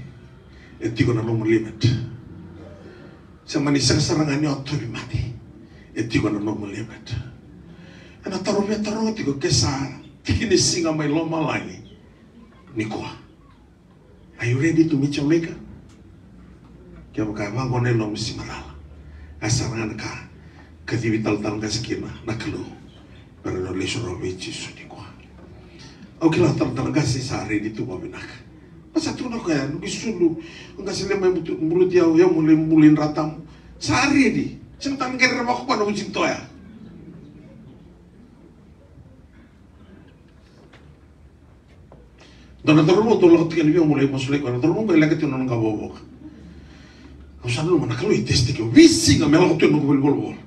e tiko na nomu limit. Se mani sega sara ga ni o tauvimate, e tiko na nomu limit. Ena taro via taroga tiko ke sa tiki ni siga mai lomalagi nikua. Are you ready to meet your maker? Kevaka e vaqo na yalomu, se macala. A sara ga na ka kacivi talatala qase kina na Kalou. Bera ni o lesu rawa vei Jisu nikua. Au kila talatala qase sa ready tu vavinaka. Sa tukuna o koya, noqu isulu, o qase, lai mai buluti au, au mo lai bula i Dratamu. Sa ready. Sega tale ni qai rerevaka o koya na vucini toa ya. Dua na cauravou, dou lako tiko yani vei au mo lai masulaki koya. Na cauravou qo e leqa tiko na nona qavokavoka. Au sa nanuma na Kalou e testaki au veisiga me lako tu ena noqu valenivolavola.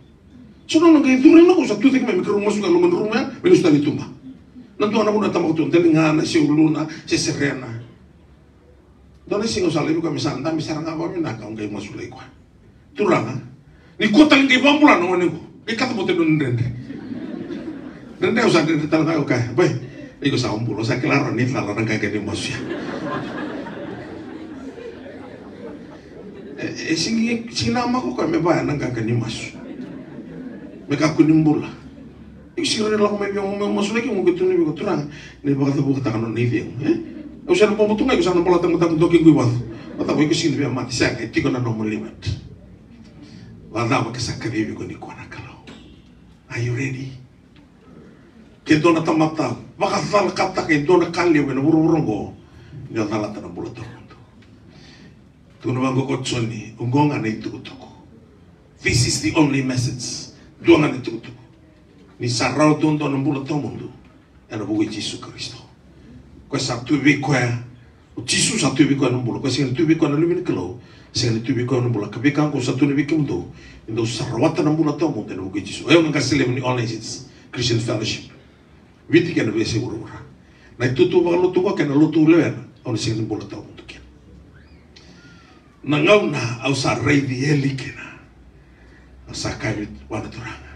So na nona qai curu yani, au sa tucake mai me keirau masulaki koya e loma ni rumu ya, me lesu tale i tuba. Na dua na vanua e tabaka tu, daliga, na se uluna, se serena. Dua na siga au sa laivi koya me sa dabe sara ga vakavinaka, au qai masulaki koya. Turaga, nikua tale qai vakabula na gone qo. Qai kacabote na nona dredre. Dredre, au sa dredre tale ga, au kaya, bai, iko sa bula, au sa kila rawa ni cala na qaqa ni masu ya. E, e sega, sega ni namaka o koya me vaya na qaqa ni masu. Me kakua ni bula. Iko sega ni lako mai vei au me masulaki, au qai tukuna vei iko, Turaga, ni vakacavukataka na nona icegu, e? Au sa na bobo tu ga, iko sa na bolataka mataka dua kequ i vacu. Mataka, iko sega ni via mate, sega, e tiko na nomu limit. Vakacava ke sa kacivi iko nikua na Kalou? Are you ready? Ke dua na tamata vakacalakataka e dua na ka levu ena vuravura oqo, ni o calata na bula tawamudu. Tukuna vaqo ko Joni, oqo ga na itukutuku. This is the only message. Dua ga na itukutuku. Ni sa rawa duadua na bula tawamudu ena vuku i Jisu Karisito. Koya sa tu vei koya, o Jisu sa tu vei koya na bula. Koya sega ni tu vei koya na Luve ni Kalou, sega ni tu vei koya na bula. Ka veika oqo sa tukuna vei kemudou, ni dou sa rawata na bula tawamudu ena vuku i Jisu. Oya na qase levu ni All Nations Christian Fellowship. Viti kei na veiyasai vuravura. Na itutu vakalotu oqo kei na lotu au lewena, au na sega ni bula tawamudu kina. Na gauna au sa raici eli kina, au sa kaya vua na Turaga,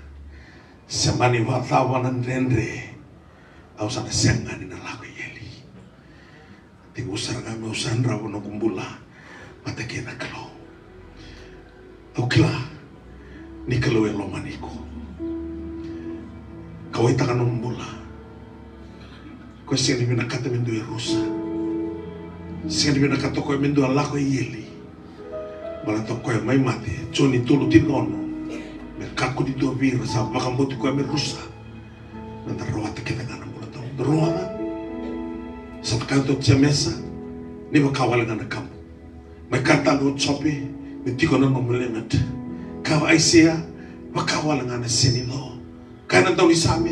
se mani vakacava na dredre, au sa na sega ni na lako i eli. Tekivu sara ga meu sa yadrava noqu bula vata kei na Kalou. Au kila ni Kalou e lomani iko. Kauwaitaka nomu bula. Koya sega ni vinakata me dua e rusa. Sega ni vinakata o koya me dua lako i eli. Baleta o koya mai mate, Joni tolu tinikaono. Me kakua ni dua vei ira sa vakabauti koya me rusa. Meda rawata kece ga na bula tawamudu. Rogoca. Sa kaya tu o Jemesa, ni vaka wale ga na kabu. Mai kaya tale o Jope, ni tiko na nomu limit. Kaya o Aisea, vaka wale ga na sega ni co. Kaya na daunisame,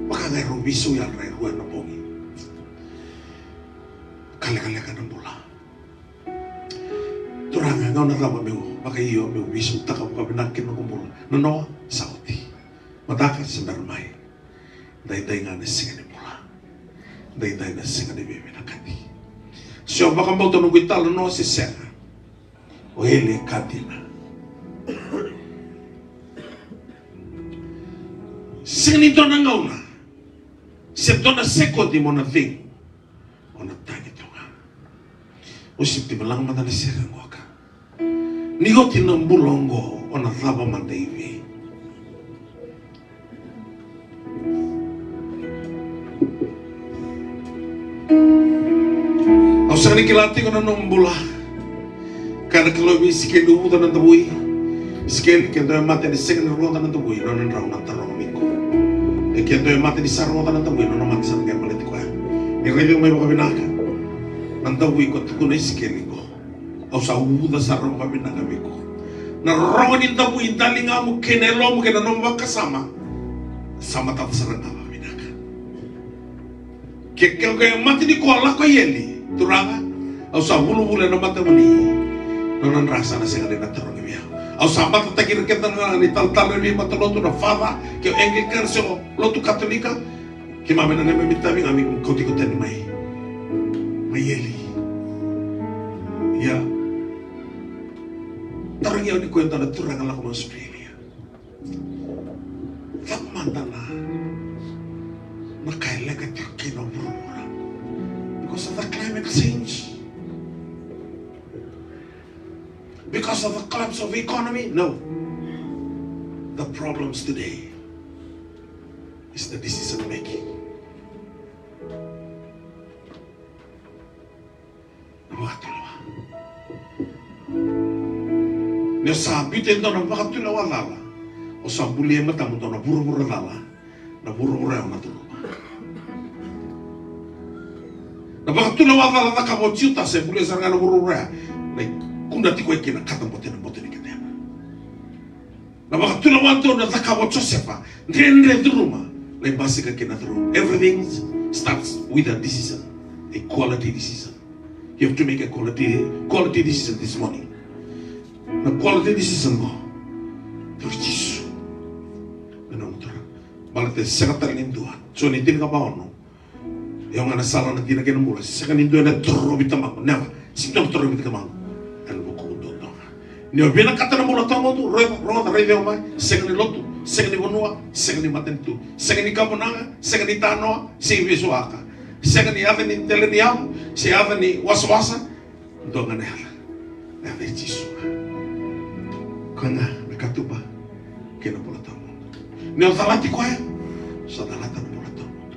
vaka ga e rau veisau yalodra e rua ena bogi. Ka lekaleka na bula. Turaga, gauna cava meu vakaio, meu veisautaka vakavinaka kina noqu bula? Nanoa, sa oti. Mataka, se bera mai. Daidai ga na sega ni bula. Daidai na sega ni veivinakati. Se o vakabauta noqu italanoa se sega, o eli e ka dina. Sega ni dua na gauna se dua na sekodi mo na cegu, o na tagi tu ga. O siti malaga mada na sere qoka. Ni oti na bula oqo, o na cava mada i vei? Au sega ni kila tiko na nomu bula. Kaya na Kalou vei Isikeli, uvuca na davui. Isikeli, ke dua e mate ni sega ni rogoca na davui, nona drau na taroga vei iko. E ke dua e mate ni sa rogoca na davui, nona mate sa na qai baleti koya. Ni raici au mai vakavinaka. Na davui ko tukuna Isikeli ko. Au sa uvuca sara vakavinaka vei iko. Na rorogo ni davui, daligamu kei na yalomu kei na nomu vakasama, sa matata sara ga vakavinaka. Ke, ke, ke mate ni ko a lako i eli, Turaga, au sa vulavula ena matamuni. Nona dra sa na sega ni na tarogi vei au. Au sa matataki ira keda na, na italatala ni veimatalotu, na father, ke o Anglican se o lotu Katolika. Keimami na neimami itavi ga me kauti iko tani mai, mai eli. Ia, tarogi au ni ko e dua na turaga lako mai Australia. Cava mada na, na ka e leqa tiko kina vuravura? Because of the climate change? Because of the collapse of economy? No. The problems today is the decision making. Na vakatulewa. Ni o sa biuta e dua na vakatulewa cala, o sa bulia e matamu dua na vuravura cala. Na vuravura ya o na curuma. Na vakatulewa cala cakava o Jiutasa e bulia sara ga na vuravura ya. Na ikuna tiko e kina, kata bote na bote ni ketena. Na vakatulewa donu e cakava o Josefa, dredre curuma, lai basika kina curuma. Everything starts with a decision, a quality decision. You have to make a quality, quality decision this morning. Na quality decision mo toro Jisu. Na nomu toro. Baleta e sega tale ni dua. Joni tinikava ono. E oga na sala, na dina kei na bula. Sega ni dua ena torovi Tamaqu. Never. Sega ni dua na torovi Tamaqu. Ena vuku duadua ga. Ni o vinakata na bula tawamudu, rogoca, rogoca, raici au mai. Sega ni lotu, sega ni vanua, sega ni matanitu, sega ni kamunaga, sega ni tanoa, se ivesuaka. Sega ni yaca ni dela ni yavu, se yaca ni wasawasa. Dua ga na yaca. Na yaca i Jisu. Koya ga na katuba kei na bula tawamudu. Ni o calati koya, sa calata na bula tawamudu.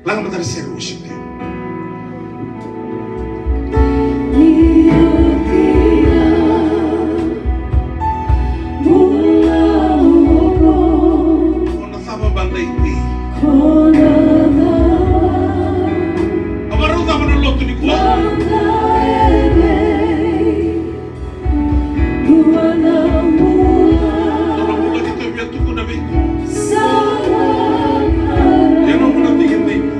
Laga mada na sere, worship team. Ko na cava mada i vei? A varau cava na lotu nikua? Dua na bula ni tauvi a tukuna vei iko. Ia nomu na tiki tiko.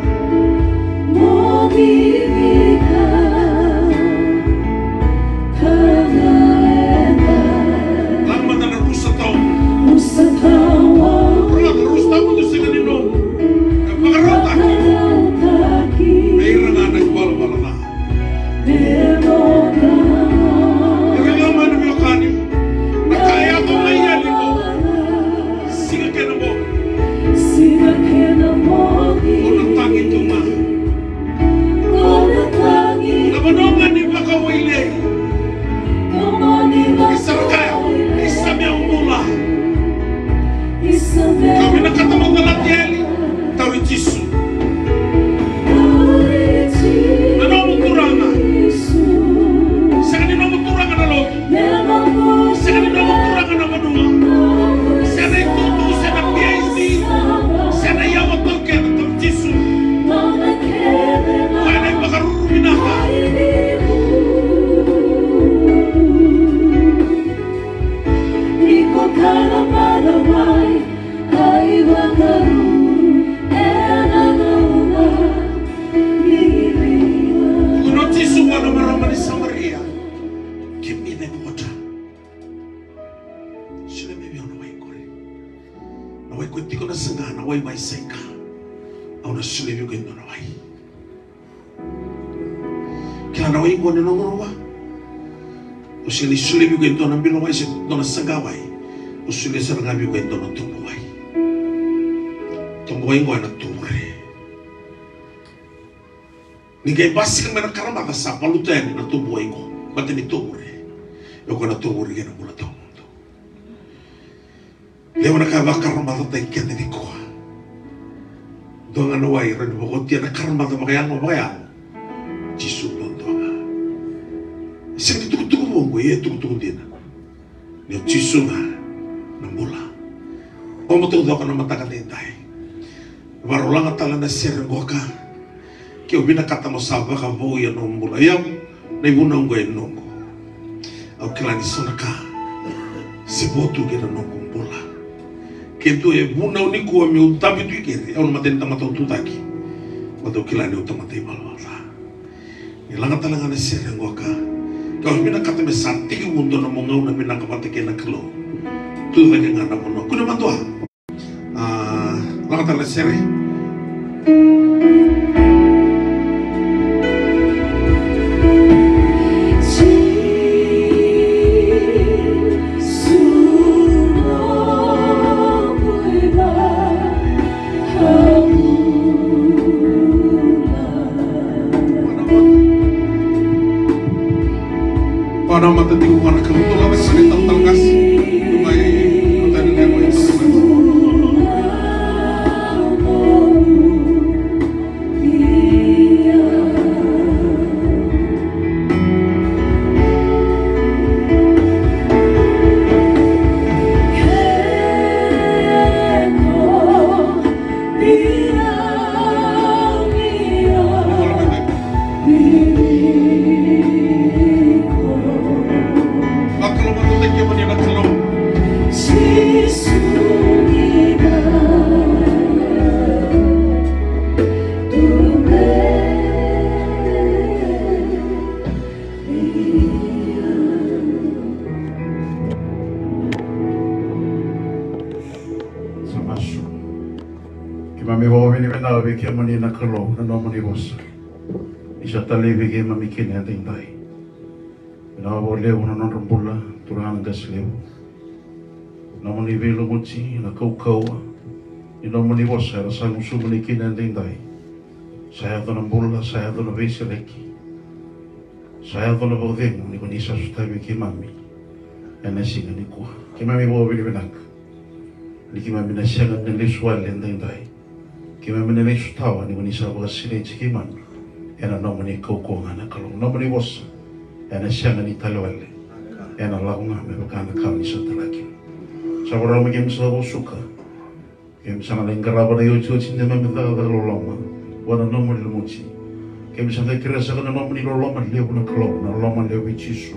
Samaria, give me that water. Solia mai vei au na wai qori. Na wai qori tiko na saqa, na wai mai Saika. Au na solia vei iko e dua na wai. Kila na wai qo ni noqu rua. Au sega ni solia vei iko e dua na bilo wai se dua na saqa wai. Au solia sara ga vei iko e dua na tubu wai. Tubu wai qo ena tubu re. Ni qai basika mai na karamaca sa valuta yani na tubu wai qo. Baleta ni tubu re. Io, ko na tubu re kei na bula tawamudu. Levu na ka e vakararamataki keda nikua. Dua ga na wai e rawa ni vakaotia na karamaca vakayago, vakayago. Jisu duadua ga. Sega ni tukutuku vou qo, ia e tukutuku dina. Ni o Jisu ga na bula. Au matau coko na mataka daidai. Vakarau laga tale na sere qoka. Ke o vinakata mo sa vakavouya nomu bula. Ia, na ivunau qo e noqu. Au kila ni so na ka se vo tu kei na noqu bula. Ke dua e vunau nikua meu dabe tu i keri, au na mata ni tamata au tucake. Baleta au kila niu tamata ivalavala ca. Ni laga tale ga na sere qoka. Ke o vinakata me sa tekivu dua na nomu gauna vinaka vata kei na Kalou, tucake ga na vanua. Kune madua. A, laga tale na sere. Vakatamata tiko vua na Kalou, dou lako mai talatala qase. Dou mai, dou tani na yago e tau mai. Sa masu. Keimami vakavinavinaka vei kemuni na Kalou na nomuni vosa ni sa talai vei keimami kina edaidai. Vinaka vakalevu na nodra bula turaga na qase levu. Nomuni veilumuti na kaukauwa ni nomuni vosa era sa gusumuni kina edaidai. Sa yaco na bula, sa yaco na veisereki. Sa yaco na vakacegu ni ko ni sa sotavi keimami ena siga nikua. Keimami vakavinavinaka ni keimami na sega ni lesu wale edaidai. Keimami na lesu tawa ni ko ni sa vakasinaiti keimami ena nomuni kaukauwa ga na Kalou. Nomuni vosa ena sega ni tale wale, ena lako ga me vaka na ka ni sa talaki. Sa vakarau me keimami sa vakasuka. Keimami sa na lai qarava na iotioti ni neimami cakacaka loloma vua na nomuni lumuti. Keimami sa qai kerea saka na nomuni loloma levu na Kalou, na loloma levu i Jisu,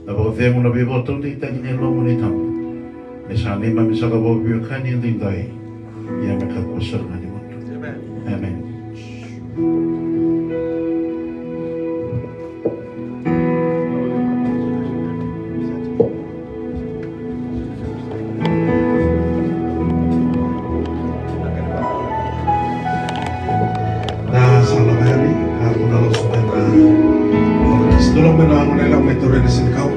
na vakacegu, na veivakataudeitaki ni Yalomuni Tabu. Me sa neimami saka vakaveiwekani edaidai, ia me kakua sara ga ni mudu. Emeni. Emeni. Na sa lako yani, a, na lako sobu na, na lako mai na gone yalewa mai Taura na senikau.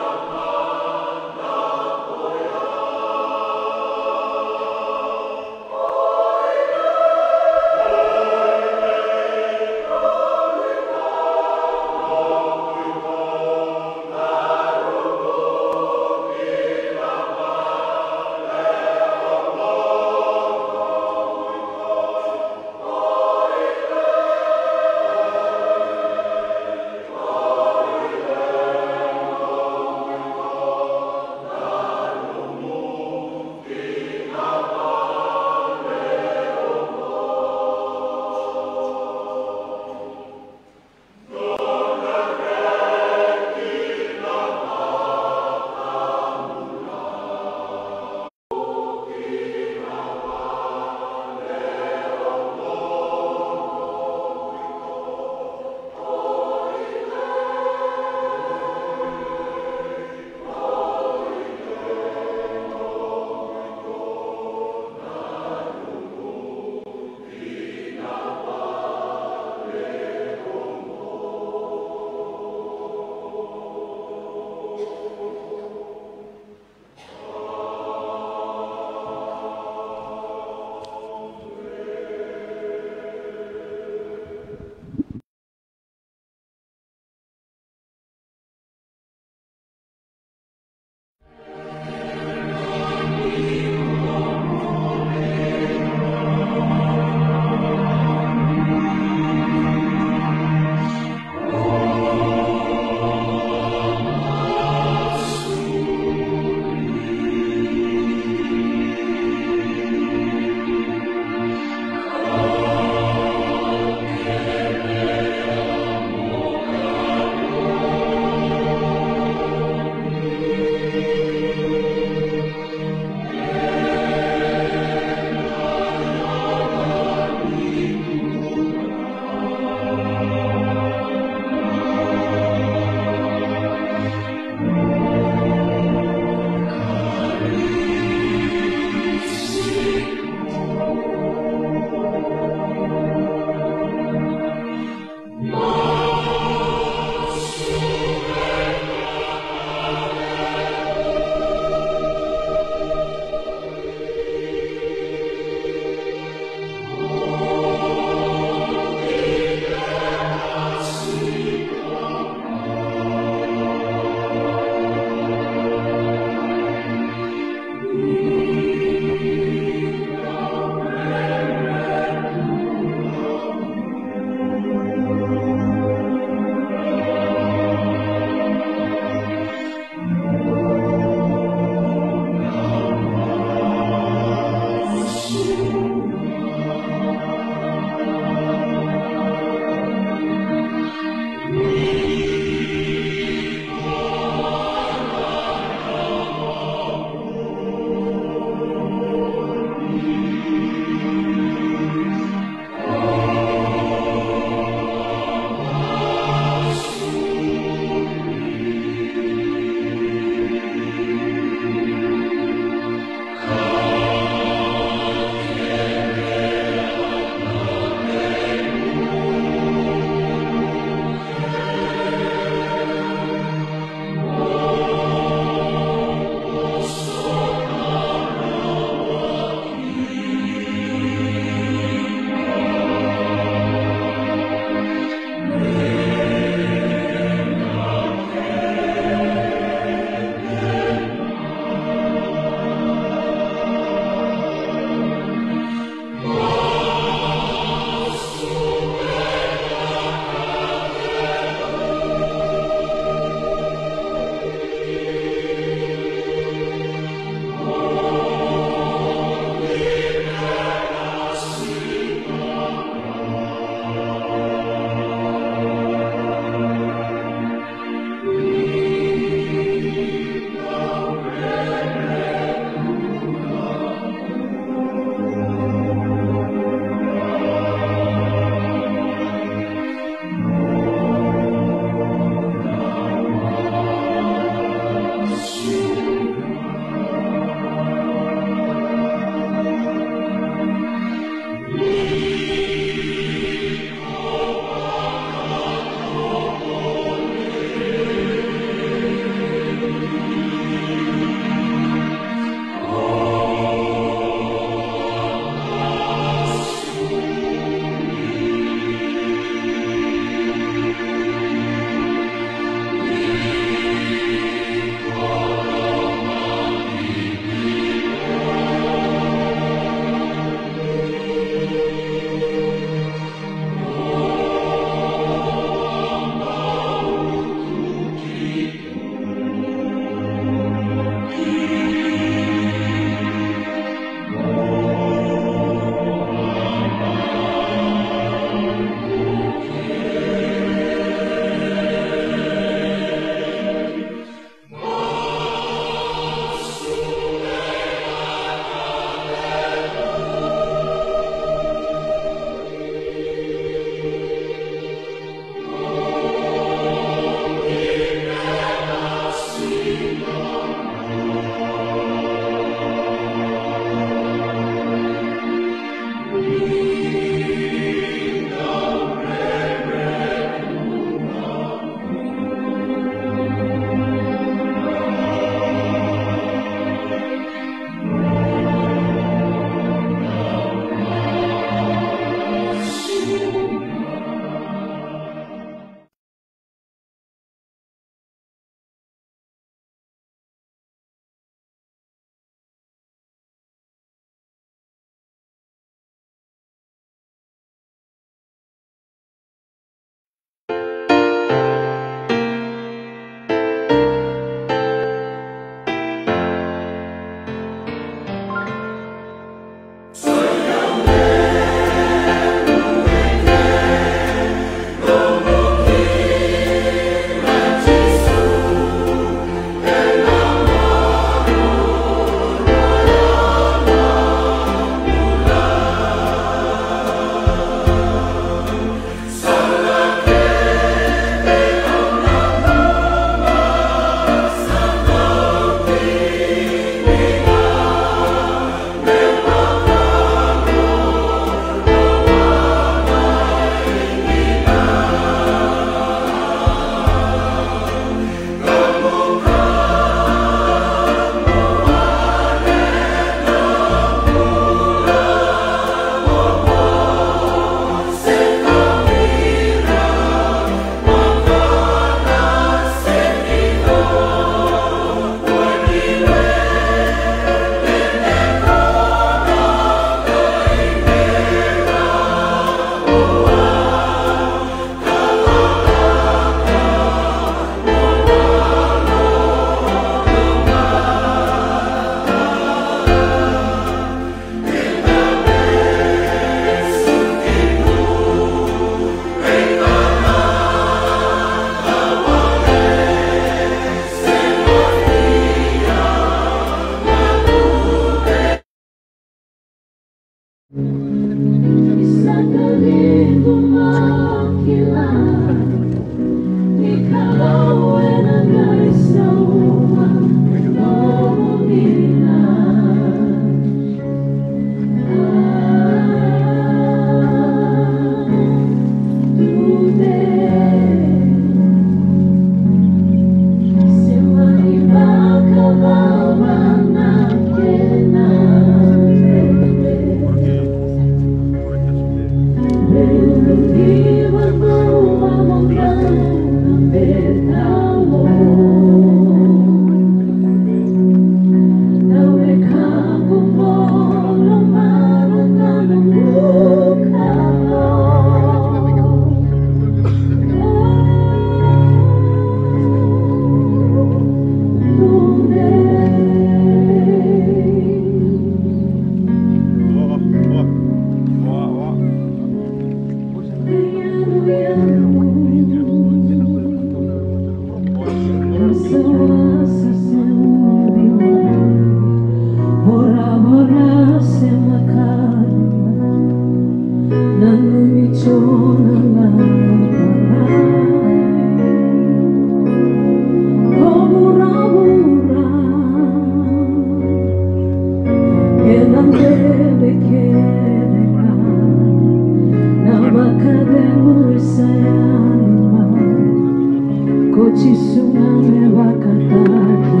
Jisu na me vakataki.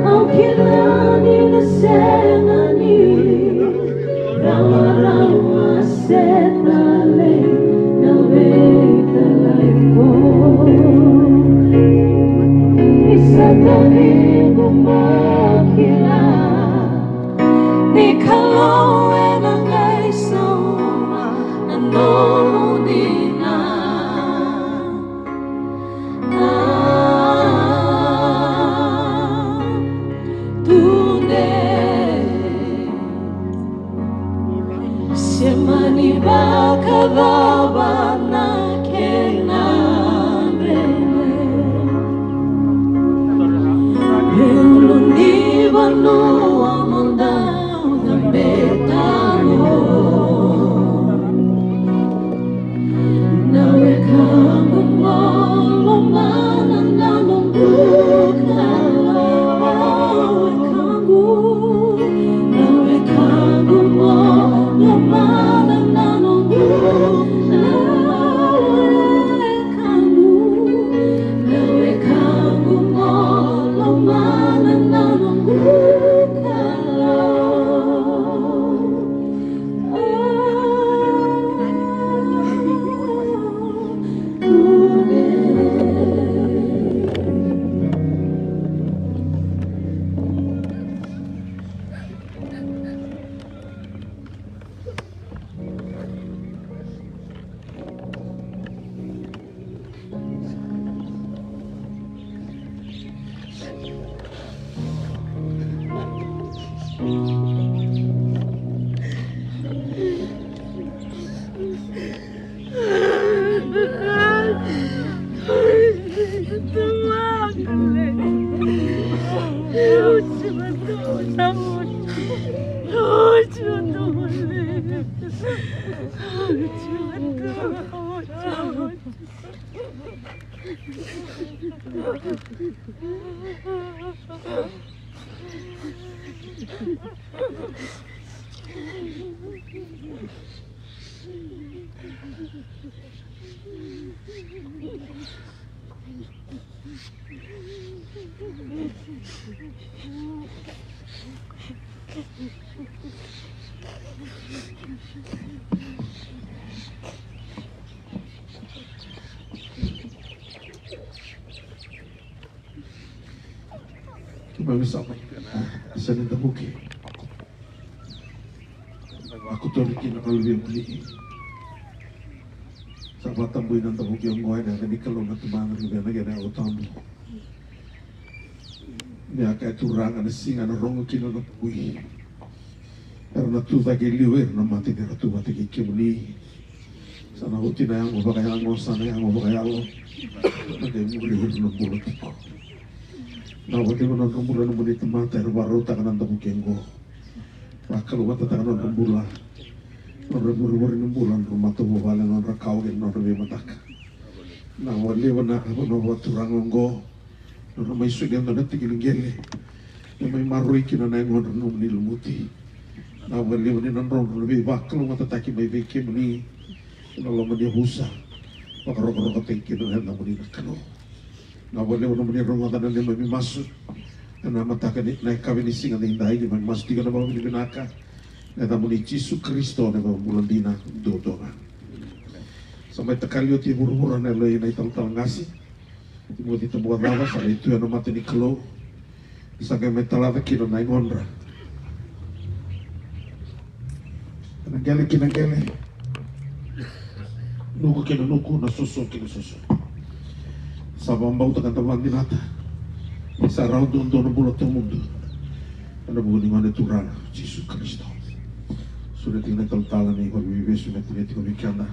Au kila ni na sega ni rawarawa se talei na veitalai ko. Ni sa tavigu mo kila ni Kalou ena qai sauma na nomu dina. Ah, tudei. Se mani vakacava na kena vele. E ulu ni vanua mo dau cabeta. Na wekaqu mo lomana na noqu Kalou, wekaqu. Na wekaqu mo lomana na noqu Kalou, wekaqu. Na wekaqu mo lomana na noqu Kalou. Keimami sa mai ena yasa ni Davuke. Mai vakotori kina na luvemuni. Sa vakatabui na Davuke oqo ena yaca ni Kalou na Tamana, Luvena kei na Yalo Tabu. Ni a kaya, Turaga, na siga ena rogo kina na tabui, era na tu cake e liu ira na mate ni ra tu vata kei kemuni. Sa na oti na yago vakayago, sa na yago vakayalo. Na qai muri ira na bula tiko. Na vakalevu na nodra bula na nomuni tamata era vakarautaka na Davuke oqo. Vakalougatataka na nodra bula, nodra vurevure ni bula, nodra matavuvale, nodra kawa kei na nodra veimataka. Na vakalevu na vanua vakaturaga oqo. Nodra mai solia e dua na tiki ni qele me mai maroroi kina na yagodra na nomuni lumuti. Na vakalevu ni na drodro na veivakalougatataki mai vei kemuni ena loma ni yavusa. Vakarokorokotaki kina na yacamuni na Kalou. Na vakalevu nomuni rogoca na neimami masu ena mataka ni, na yakavi ni siga nidai, neimami masu tiko ena vakavinavinaka ena yacamuni Jisu Karisito na iVakabula dina duadua ga. Sa mai takali oti e vuravura na yaloi na italatala qase. Timoci Tabukacava sa lai tu ena mata ni Kalou. Sa qai mai talaca kina na yagodra. Na qele ki na qele, nuku ki na nuku, na soso ki na soso. Sa vakabauta ka da vakadinata ni sa rawa duadua na bula tawamudu ena vuku ni Gone Turaga Jisu Karisito. Sureti na italatala ni vakaveivesu me tinia tiko vei keda na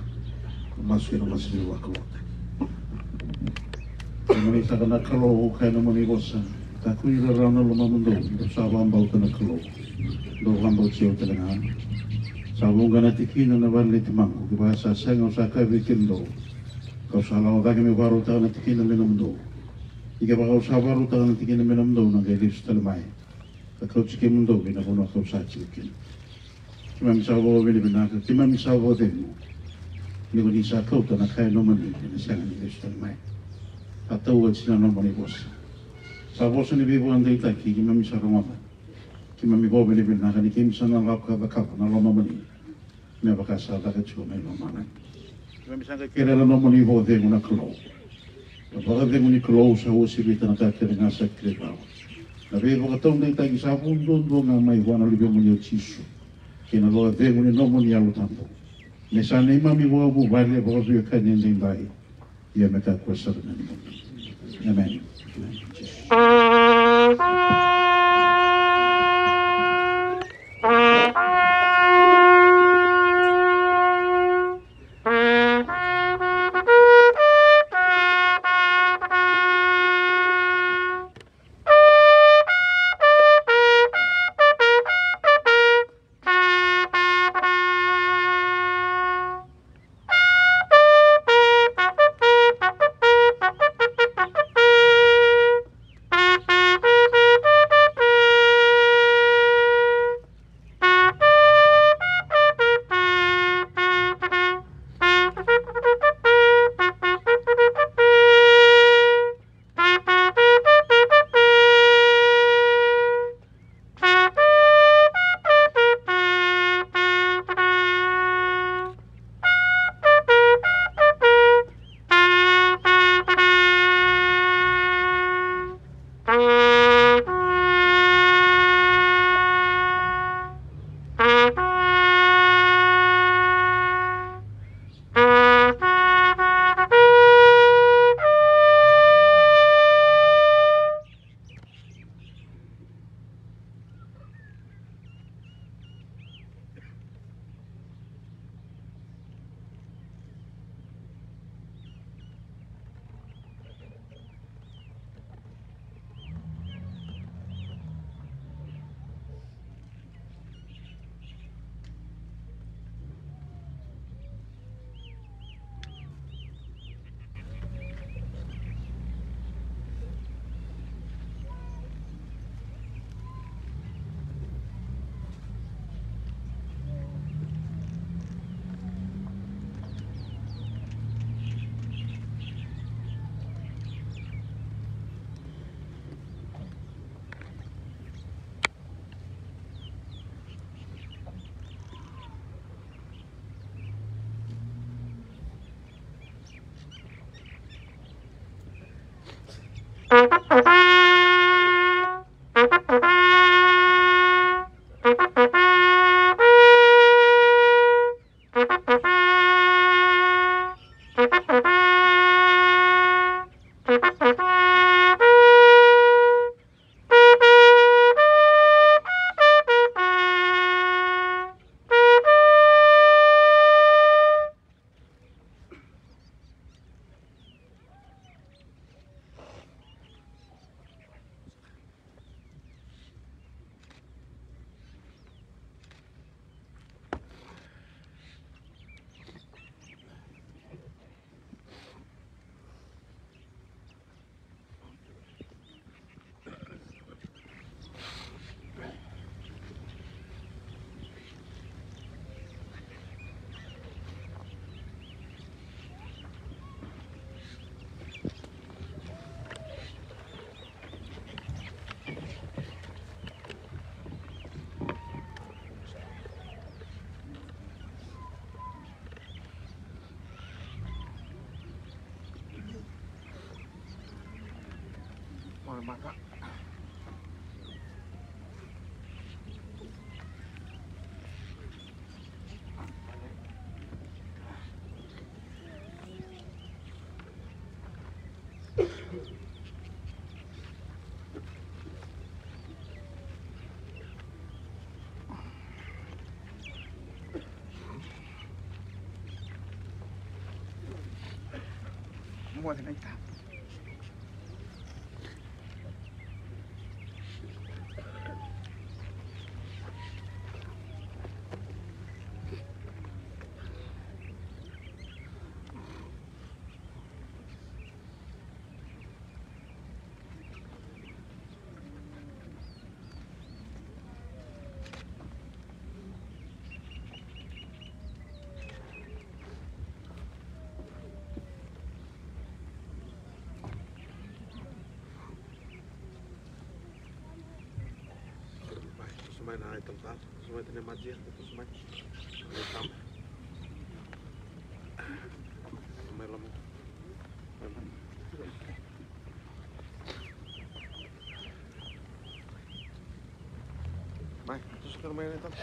masu kei na masu ni vakalotu. Kemuni saka na Kalou, kaya na nomuni vosa, kakua ni rarawa na lomamudou, dou sa vakabauta na Kalou, dou vakabauti au talega. Sa vuqa na tikina na vale ni Tamaqu, kevaka sa sega au sa kaya vei kemudou, kau sa lako cake meu vakarautaka na tikina me nomudou. Ia kevaka au sa vakarautaka na tikina me nomudou, na qai lesu tale mai ka kauti kemudou ki na vanua kau sa tiko kina. Keimami sa vakavinavinaka, keimami sa vakacegu. Ni ko ni sa kauta na ka e nomuni, ena sega ni lesu tale mai. A tau oti na nomuni vosa. Sa vosa ni veivakadeitaki, keimami sa rogoca. Keimami vakavinavinaka ni keimami sa na lako ka cakava na lomamuni. Me vaka sa caka tiko mai lomalagi. Keimami sa qai kerea na nomuni vakacegu na Kalou. Na vakacegu ni Kalou sa uasivita na ka kece ga sa kilai rawa. Na veivakataudeitaki sa vu duadua ga mai vua na Luvemuni o Jisu. Kei na vakacegu ni nomuni Yalo Tabu. Me sa neimami vakavuvale vakaveiwekani edaidai. Ia me kakua sara na neimami. Emeni. Ai, tamata. Sumai tani maji, tu sumai. Ai, tam. Sumai lama. Mai, mai. Mai, tu sumai mai, tam.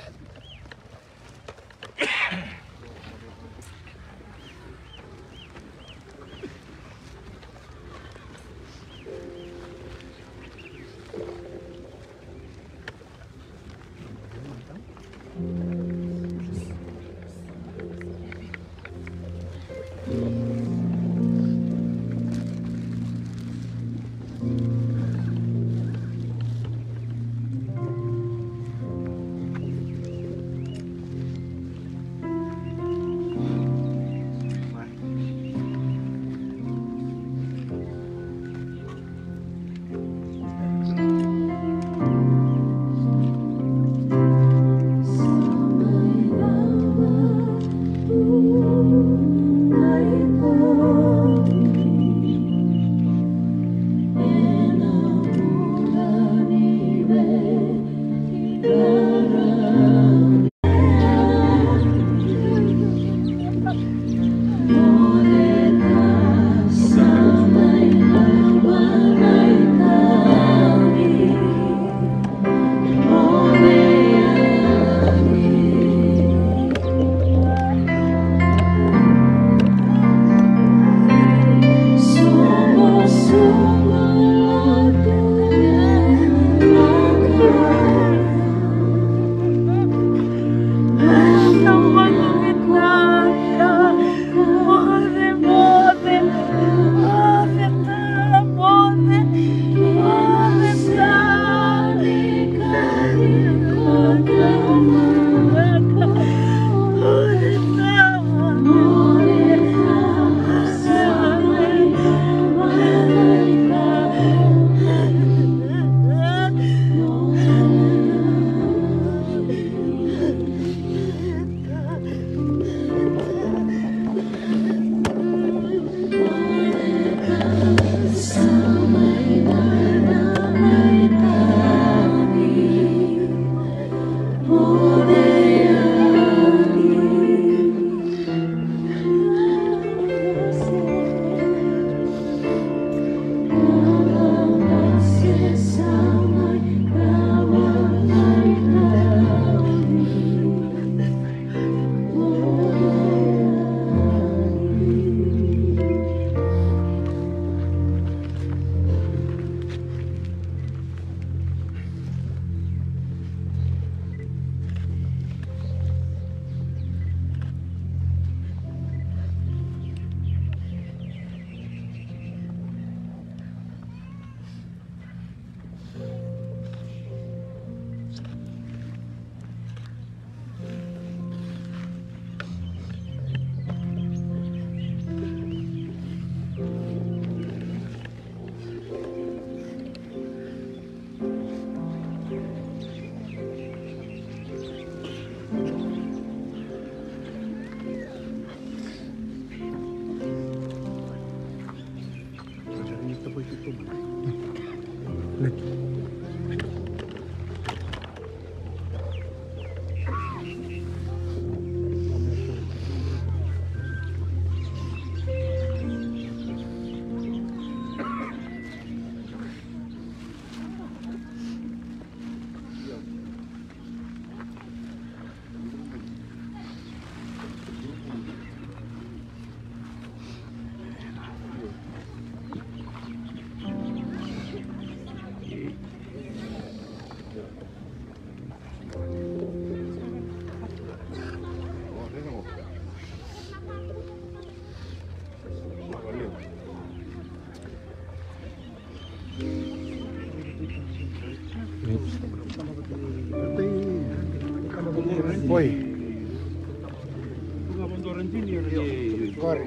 Oi.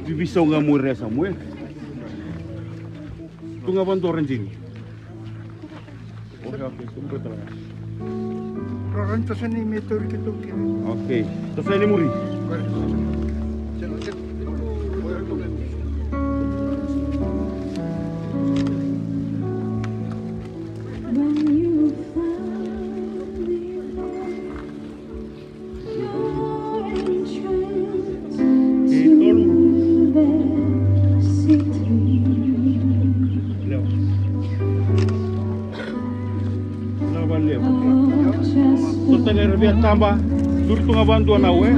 Vivisau ga muri e Samuel. Tu ga vadora dini. Oke, oke, tu ga vadora. Roroni toso ni me tauri keitou kina. Oke. Toso ni muri. Saba, duri tu ga vadua na we.